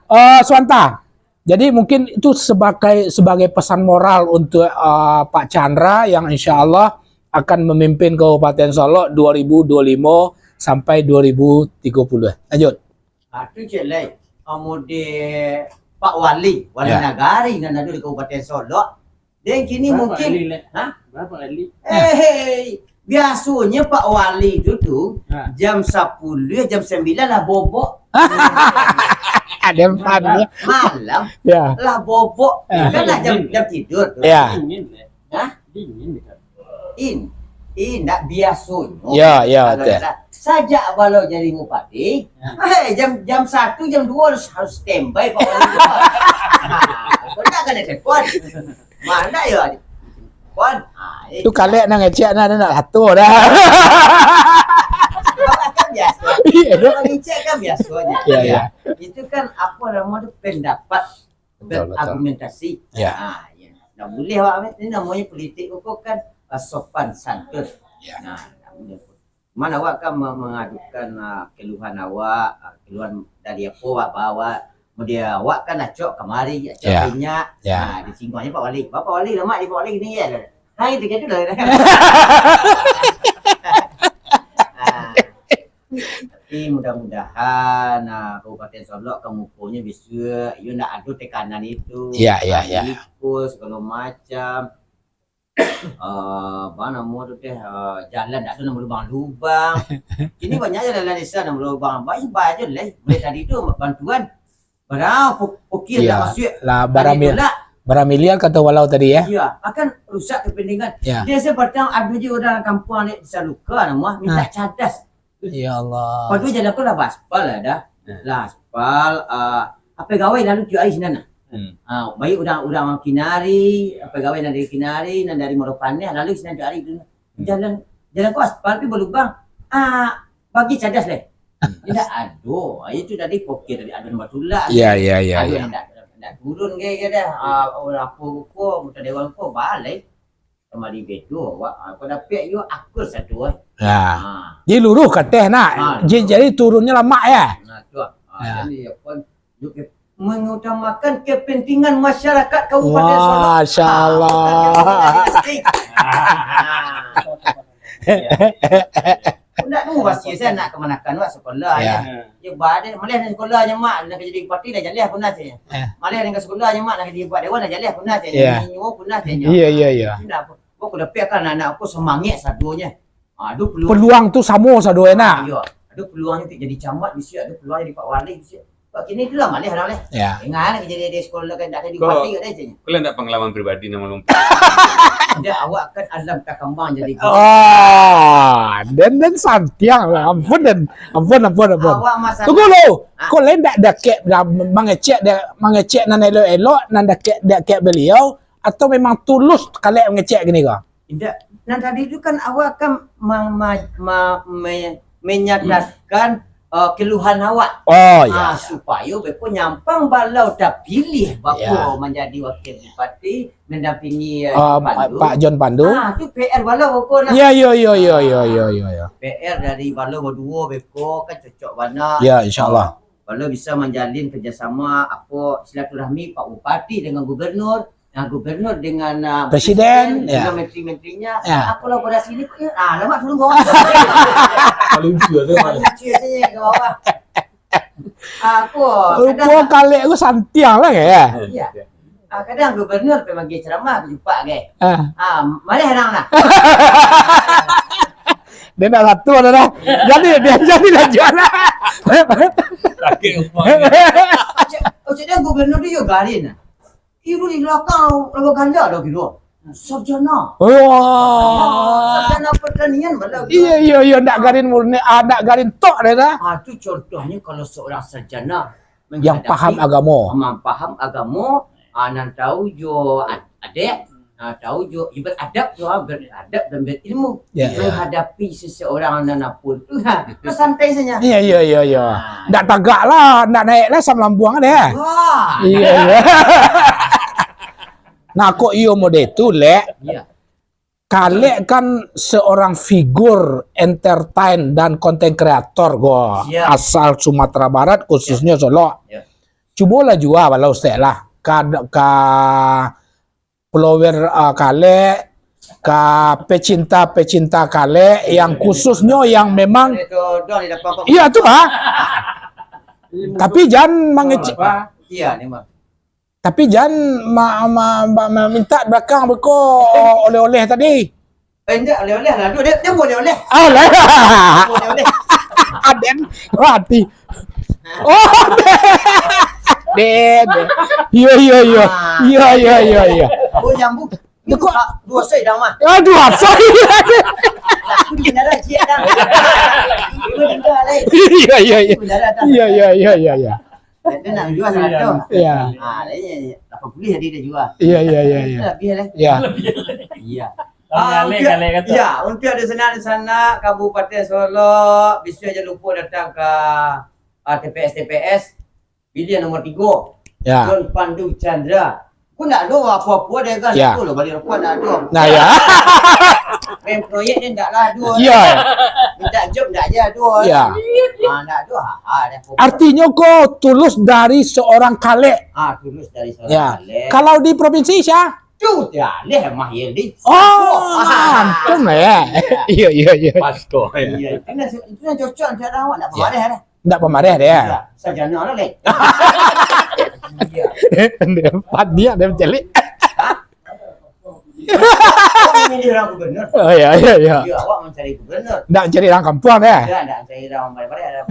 Eh, Suanta. Jadi mungkin itu sebagai, sebagai pesan moral untuk, eh, Pak Chandra yang insya Allah akan memimpin Kabupaten Solok dua ribu dua limo sampai dua ribu tiga puluh. Lanjut. Ah, tu cek lai. Ah, model Pak Wali, Wali Ya. Nagari nan ado di Kabupaten Solok. Dan kini Berapa mungkin, kali, Lek? Ha? Berapa kali? Eh, hei, biasonyo Pak Wali tu, tu Ha. jam sapuluh, jam sambilan lah bobok. Ada empat, ya. Malam Ya. lah bobok. Ya. Kan lah jam, Dingin. jam tidur tu. Ya. Dingin, Lek. Hah? Dingin dekat. In, indak biasonyo. Ya, ya, Kalau betul. dah, sajak balau jadi bupati, Ya. eh, jam, jam satu, jam dua harus, harus standby Pak Wali tu. Nah, kau nak kena telepon. Mana ya? Telepon. Ah, eh. Tu kalek nan ngecek nan nak satu dah. Kan biaso. Iya. Kalau ngecek kan biasonyo. Ya, ya. Itu kan apa nama tu, pendapat Betul, betul. berargumentasi. Ya. Ah, ya. Ndak boleh awak ni, namonyo politik ko kan, ah, sopan santun. Ya. Nah, ndak boleh. Cuman awak kan me-, mengadukan, ah, keluhan awak, ah, keluhan dari apa awak bawa. Kemudian awak kan acok kamari, acok Ya. inyak. Ya. Ah, disinggungnyo Pak Wali. Pak Wali, lemak di Pak Wali gini ya. Nah, itu gitu lah. Ah. Tapi mudah-mudahan, ah, Kabupaten Solok ka mukonyo bisuak, iyo ndak ado tekanan itu, Ya, ya, ya. Ikut segala macam. Eh, apa namo tu teh, eh, jalan ndak ado nan balubang-lubang. Kini banyak jalan desa nan balubang. Baik, baik je lah. Mulai tadi tu bantuan. Barang pu-, pukil Iya. ndak masuak. Lah, Tadi barang mil-, tolak. barang miliar kata walau tadi, ya. Iya, akan rusak kepentingan. Ya. Dia sebatang ado je urang kampuang ni saluka namo, minta Ah. cadas. Ya Allah. Padu jalan ko lah baaspal lah dah. Hmm. Lah aspal, ah, apai gawai lalu tiok ari sinan lah. Hmm. Ah, baik urang-urang Kinari, apai gawai nan dari Kinari, nan dari Muaro Paneh, lalu sinan tiok ari tu. Hmm. Jalan, jalan ko aspal tapi balubang. Ah, bagi cadas leh. Hmm. Indak ado. Itu tadi pokok tadi ado nan batulak. Ya, ya, ya, Ado ya. nan indak, indak turun ke, ke dah. Ah, urang apo ko, anggota dewan ko, balai. Kamari bedo awak, ha, kok dapek yo akur satu, eh. Ya. Ha. Jadi luruh ka ateh nak. Ha, Jadi, luruh. jadi turunnyo lamak ya. Nah, tu. Ha, Ya. jadi apa, yo ke, mengutamakan kepentingan masyarakat Kabupaten Solok. Masya Allah. Ha, bukan kepentingan dinasti. Ha. Ya. Ndak tu pasti saya nak kamanakan awak sekolah Ya. ya. Yo badai, maleh dari sekolah nyo mak, nak jadi bupati dah jaleh punah caknyo. Ya. Maleh dari sekolah nyo mak, nak jadi buat dewan dah jaleh punah caknyo. Ya. Nyo punah caknyo. Iya, iya, iya. Itu ndak apa. Kok ku dapek kan anak aku semangat sadonyo. Ah, ado peluang. Peluang tu samo sado enak. Iyo. Ado peluang untuk jadi camat bisuak, ado peluang jadi pak wali bisuak. Kok kini tu lah maleh dah leh. Ya. Ingat lah jadi di sekolah kan dak jadi Kok bupati kat dah caknyo. Kalian ndak pengalaman pribadi nak melompat? Ndak, awak kan alam takambang jadi guru. Oh, den, den santiang lah. Ampun, den. Ampun, ampun, ampun. Awak masa Tunggu lu. Ah. Kok lain dak dakek dah mangecek, dak mangecek nan elok-elok, nan dakek, dakek beliau, atau memang tulus kalek mangecek gini ko? Indak. Nan tadi tu kan awak kan ma-, ma-, ma-, me-, menyatakan, eh, keluhan awak. Oh, ya, Ah, ya. Supayo beko nyampang balau tapilih bako Ya. manjadi wakil bupati, mendampingi, eh, Ah, Pak Pandu. Pak John Pandu. Ah, tu P R balau beko nah. Ya, ya, ya, ya, ya, ya, ya, ya. P R dari balau baduo beko kan cocok bana. Ya, insya Allah. Balau bisa manjalin kerjasama, apo, silaturahmi Pak Bupati dengan Gubernur, Nah, gubernur dengan, ah, Presiden, presiden, ya. dengan menteri-menterinya, Ya. ah, kolaborasi ni kok, ah, lamak turun bawah. Paling lucu tu. Paling lucu tu ke bawah. Ah, aku, Rupo kadang kalek tu santiang lah, ya? Iya. Ah, kadang gubernur pergi manggil ceramah, aku jumpa, ke. Ah. Ah, maleh orang lah. Dia nak satu ada dah. Jadi, dia jadi dah jual lah. Sakit rumah ni. Cik, oh, cik, dia gubernur tu juga garin lah. Ibu di belakang, lawan ganda dah kira. Sarjana. Wah. Sarjana pertanian malah. Iya, iya, iya, ndak garin murni, ah, ndak garin tok dah dah. Ah, tu contohnya kalau seorang sarjana Yang menghadapi paham agama. Paham, paham agama, ah, nan tahu jo ad-, adab, ah, tahu jo, ya, beradab jo, ah, beradab dan berilmu. Ya, ya. Menghadapi seseorang nan apa tu, ha, santai saja. Iya, iya, iya, iya. Ah. Ndak tagak lah, ndak naik lah, asam lambung ada. Wah. Iya, iya. Nah, kok iyo model tu, Lek? Iya. Kalek kan seorang figur entertain dan konten kreator go. Siap. Asal Sumatera Barat, khususnyo Solok. Ya. Cubolah jua walau sek lah ka, ka follower, ah, Kalek, ka pecinta-pecinta Kalek yang khususnyo yang memang, iya tu ha. Tapi jan mangeci-, iya ni mah. Tapi jan ma-, ma-, ma-, ma-, minta belakang beko oleh-oleh tadi. Eh, indak oleh-oleh lah. Dia, dia buat oleh-oleh. Ah, lah. Buat oleh-oleh. Aden, hati. Oh, deh. Deh, deh. Iya, iya, iya. Ah. Iya, iya, iya, iya. Oh, jambu. Ini kok duo soi dah mah. Ah, duo soi. Aku di bandara ciek dah. Ini bandara lain. Iya, iya, iya. Bandara dah. Iya, iya, iya, iya, iya. Dia nak jual seratus. Iya. Ah, lain lapan puluh jadi dia jual. Iya, iya, iya, iya. Itu lebih lah. Iya. Iya. Ah, untuk, ya, untuk di sana, di sana Kabupaten Solok, bisa aja lupa datang ke, ah, T P S, T P S. Pilih nomor tiga. Ya. John Pandu Chandra. Ku ndak ado apo-apo deh kan. Ya. Aku lo bali rokok ndak ado. Nah, ya. Main proyek ni ndak lah ado. Ya. Minta job ndak aja ado. Ya. Ah, ndak ado. Ah, ada apa-apa. Artinyo ko tulus dari seorang Kalek. Ah, tulus dari seorang Kalek. Ya. Kalau di provinsi sia? Tu dia leh Mah Yeldi. Oh, mantap lah ya. Iya, iya, iya. Pas kok. Iya, itu nak, itu nak cocok untuk awak, ndak pamareh dah. Ndak pamareh dia. Iya, sarjana lah, leh. Iya. Dia, dia mencari. Hah? Awak memilih orang gubernur. Oh, iya, iya, iya. Iya, awak mencari gubernur. Ndak mencari orang kampung dia. Iya, ndak mencari orang pamareh-pamareh.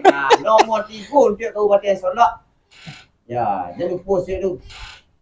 Nah, nomor tiga untuk Kabupaten Solok. Ya, jan lupo sek tu.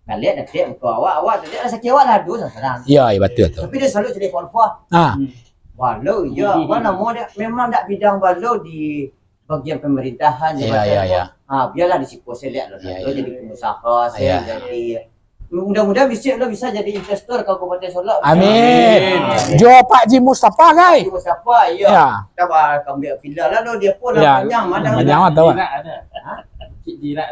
Kalek datek muko awak, awak datek rasaki awak lah ado sakarang. Ya, ya, betul tu. Tapi dia selalu jadi falfa. Ah. Hmm. Balo, ya, apa namo dia? Memang ndak bidang balo di bagian pemerintahan, ya, jabatan ya, tu. Ya. Ah, biarlah di siko selek lah. Ya, ya. Jadi pengusaha, ya, saya jadi, mudah-mudahan bisa lah, bisa jadi investor Kabupaten Solok. Amin. Amin. Jo Pak Haji Mustafa, kai? Haji Mustafa, iya. Ya. Kita bakal ambil villa lah, lo dia pun lah panjang, mana panjang lah, tahu. Jirak ada. Ha? Bukit Jirak.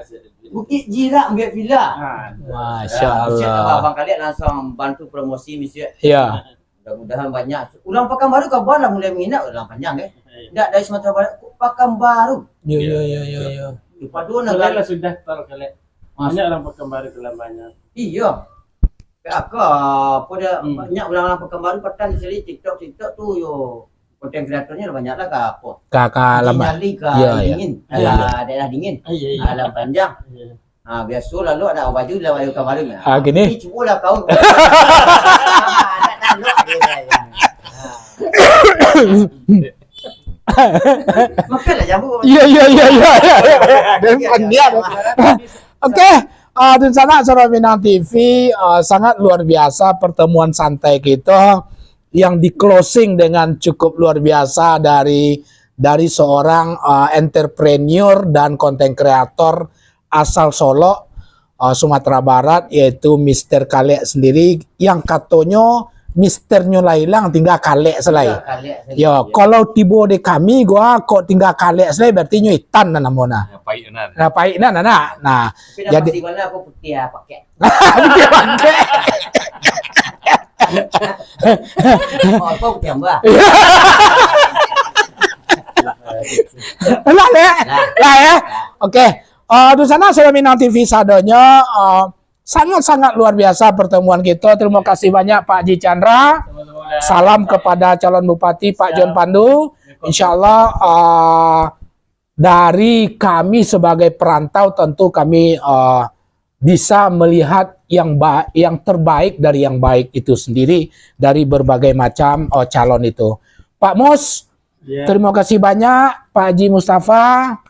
Bukit Jirak ambil villa. Ha. Masya Allah. Abang kalian langsung bantu promosi, Mister. Iya. Mudah-mudahan banyak. Urang Pakanbaru kabar lah mulai minat urang panjang, eh. Iya. Ndak dari Sumatera Barat, Pakanbaru. Iya, iya, iya, iya, iya. Pado nagari lah sudah tol kalek. Banyak urang Pakanbaru tu lah banyak. Iya. Apa dia, hmm, banyak urang-urang Pakanbaru patang dicari TikTok, TikTok tu yo. Konten kreatornyo lah banyak lah ka apa? Ka, ka Lampang. Nyali ka, iya, iya, dingin. Iya, iya. Alah, daerah dingin. Iya, iya. Alam panjang. Iya. Ha, biaso lalu ada baju lah, baju kamarin lah. Ah, gini. Ni cubolah kau. Nak tanduk dia, ya. Ha. Makanlah jambu. Iya, iya, iya, iya, iya. Dan iya, pendiam. Iya. Oke, ah, dunsanak Suara Minang T V, ah, sangat luar biasa pertemuan santai kita yang di-closing dengan cukup luar biasa dari, dari seorang, ah, entrepreneur dan konten kreator asal Solok, ah, Sumatera Barat, yaitu Mister Kalek sendiri, yang katonyo misternyo lah ilang, tingga Kalek selai. Tingga Kalek selai, yo, ya. Kalau tibo di kami, gua kok tingga Kalek selai, berarti nyo Itan lah namo nah. Ya, paik benar. Nah, paik nah, nah, nah. Nah, tapi dah jadi pasti warna aku putih, ah, pakai. Putih pakai. Oh, kau putih tambah. Lah, ya? Lah. Lah, ya? Oke. Ah, dunsanak Suara Minang T V sadonyo, ah, sangat-sangat luar biasa pertemuan kita. Terima kasih banyak, Pak Haji Chandra. Sama-sama. Salam kepada calon bupati, Pak John Pandu. Siap. Insya Allah, ah, dari kami sebagai perantau, tentu kami, ah, bisa melihat yang ba-, yang terbaik dari yang baik itu sendiri dari berbagai macam, ah, calon itu. Pak Mus, ya, terima kasih banyak, Pak Haji Mustafa.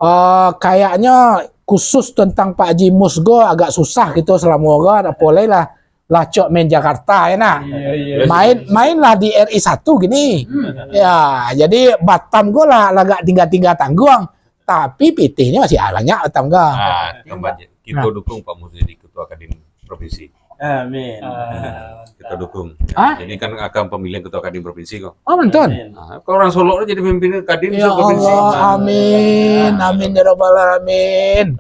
Eh, kayaknya khusus tentang Pak Haji Mus go agak susah gitu selama go, apolai lah, lah cok main Jakarta ya nah. Iya, iya. Main, mainlah di R I satu gini. Hmm. Ya, jadi Batam go lah agak tingga-tingga tangguang, tapi pitihnyo masih banyak Batam go. Ah, tambah je. Kita dukung Pak Mus jadi ketua Kadin provinsi. Amin. Ah. Kita dukung. Hah? Jadi kan akan pemilihan ketua Kadin provinsi kok. Oh, betul. Amin. Ah, kalau orang Solok tu jadi pemimpin Kadin provinsi. Ya Allah, amin. Amin ya rabbal alamin.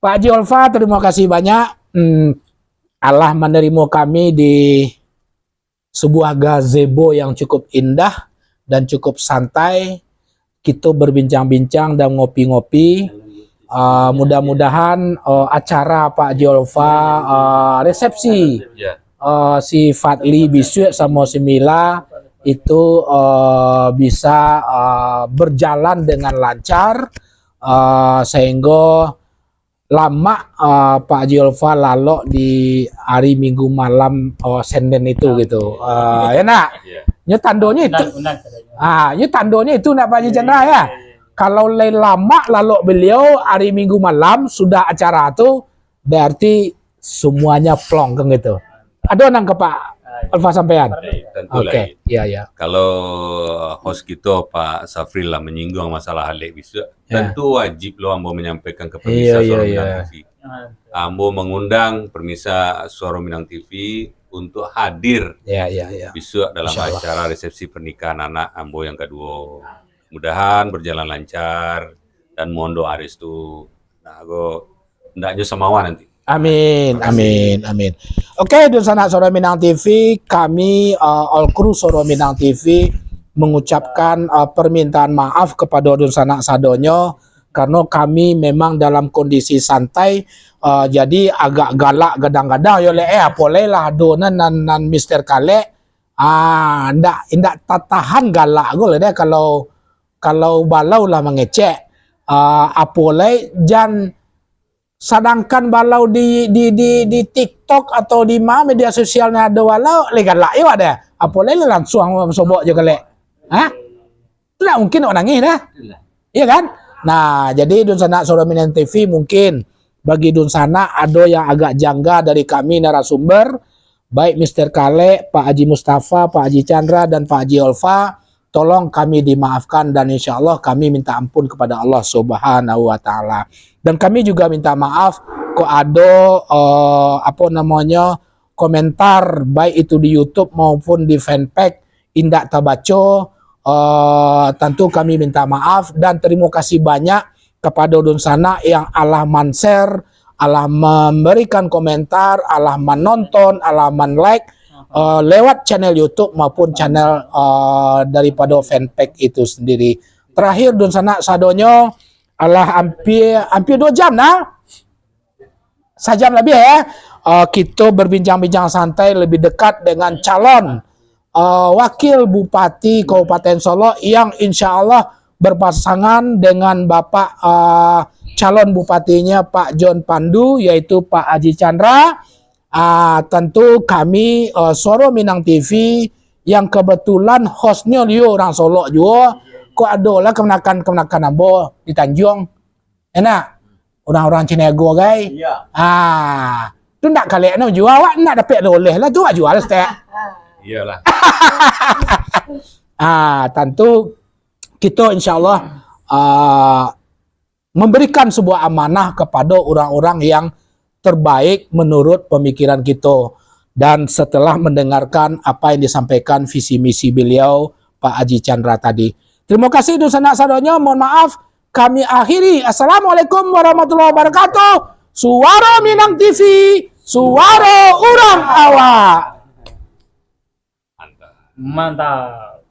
Pak Haji Olfa, terima kasih banyak. Hmm, Allah manarimo kami di sebuah gazebo yang cukup indah dan cukup santai. Kito berbincang-bincang dan ngopi-ngopi. Ah, mudah-mudahan, ah, acara Pak Haji Olfa, ah, resepsi, Ya. ah, si Fadli bisuak samo si Mila itu, ah, bisa, ah, berjalan dengan lancar, ah, sehingga lamak, ah, Pak Haji Olfa lalok di hari Minggu malam, ah, Senen itu gitu. Ah, ya nak? Ya. Nyo tandonyo itu. Benar, benar, benar. Ah, nyo tandonyo itu nak Pak Haji Chandra ya. Kalau lai lamak lalok beliau hari Minggu malam sudah acara tu, berarti semuanya plong kan gitu. Ado nan ka Pak Olfa sampaian? Eh, tentu Oke, lah. iya, iya. Kalau host kito, Pak Safril, lah menyinggung masalah Alek bisuak, Ya. tentu wajib lo ambo menyampaikan ke Iya, pemirsa iya, Suara Minang iya. T V. Ambo mengundang pemirsa Suara Minang T V untuk hadir Ya, ya, ya. bisuak dalam Insya Allah. acara resepsi pernikahan anak ambo yang kedua. Mudahan berjalan lancar dan mohon doa restu. Nah, ago ndaknyo samawa nanti. Amin, Terima kasih. amin, amin. Oke, dunsanak Suara Minang T V, kami, uh, all crew Suara Minang T V mengucapkan, uh, permintaan maaf kepada dunsanak sadonyo, karena kami memang dalam kondisi santai, uh, jadi agak galak gadang-gadang yo lek, eh, apo lai lah ado nan, nan, nan Mister Kalek, ah, ndak, ndak tatahan galak ko lah deh kalau, kalau balau lah mangecek, ah, apo lai jan Sadangkan balau di, di, di, di TikTok atau di ma media sosial nan ado balau, lai galak yo ado. Apo lai lah langsuang basobok jo kalek. Hah? Tu ndak mungkin awak nangih dah. Iyolah. Iya kan? Nah, jadi dunsanak Suara Minang T V mungkin bagi dunsanak ado yang agak jangga dari kami narasumber, baik Mister Kalek, Pak Haji Mustafa, Pak Haji Chandra, dan Pak Haji Olfa, tolong kami dimaafkan dan insya Allah kami minta ampun kepada Allah Subhanahu wa Taala. Dan kami juga minta maaf kok ado, eh, apa namanya, komentar baik itu di YouTube maupun di fanpage indak tabaco. Eh, tentu kami minta maaf dan terima kasih banyak kepada dunsanak yang alah man-share, alah memberikan komentar, alah menonton, alah man-like, eh, lewat channel YouTube maupun channel, eh, daripada fanpage itu sendiri. Terakhir, dunsanak sadonyo, alah ampia, ampia dua jam nah. Sajam labiah, ya. Eh, kito berbincang-bincang santai lebih dekat dengan calon, eh, wakil bupati Kabupaten Solok yang insya Allah berpasangan dengan bapak, eh, calon bupatinya Pak John Pandu, yaitu Pak Haji Chandra. Ah, tentu kami, eh, Suara Minang T V yang kebetulan hostnyo liyo urang Solok juo. Kok ado lah kamanakan-kamanakan ambo di Tanjuang. Enak? Urang-urang Ciniago, gai? Iya. Ah, tu ndak kalek no juo, awak ndak dapek oleh lah tu, awak juo lah setek. Iyolah. Ah, tentu kito insya Allah, ah, memberikan sebuah amanah kepada orang-orang yang terbaik menurut pemikiran kito. Dan setelah mendengarkan apa yang disampaikan visi misi beliau, Pak Haji Chandra tadi. Terima kasih dunsanak sadonyo. Mohon maaf, kami akhiri. Assalamualaikum warahmatullahi wabarakatuh. Suara Minang T V, suara urang awak. Mantap.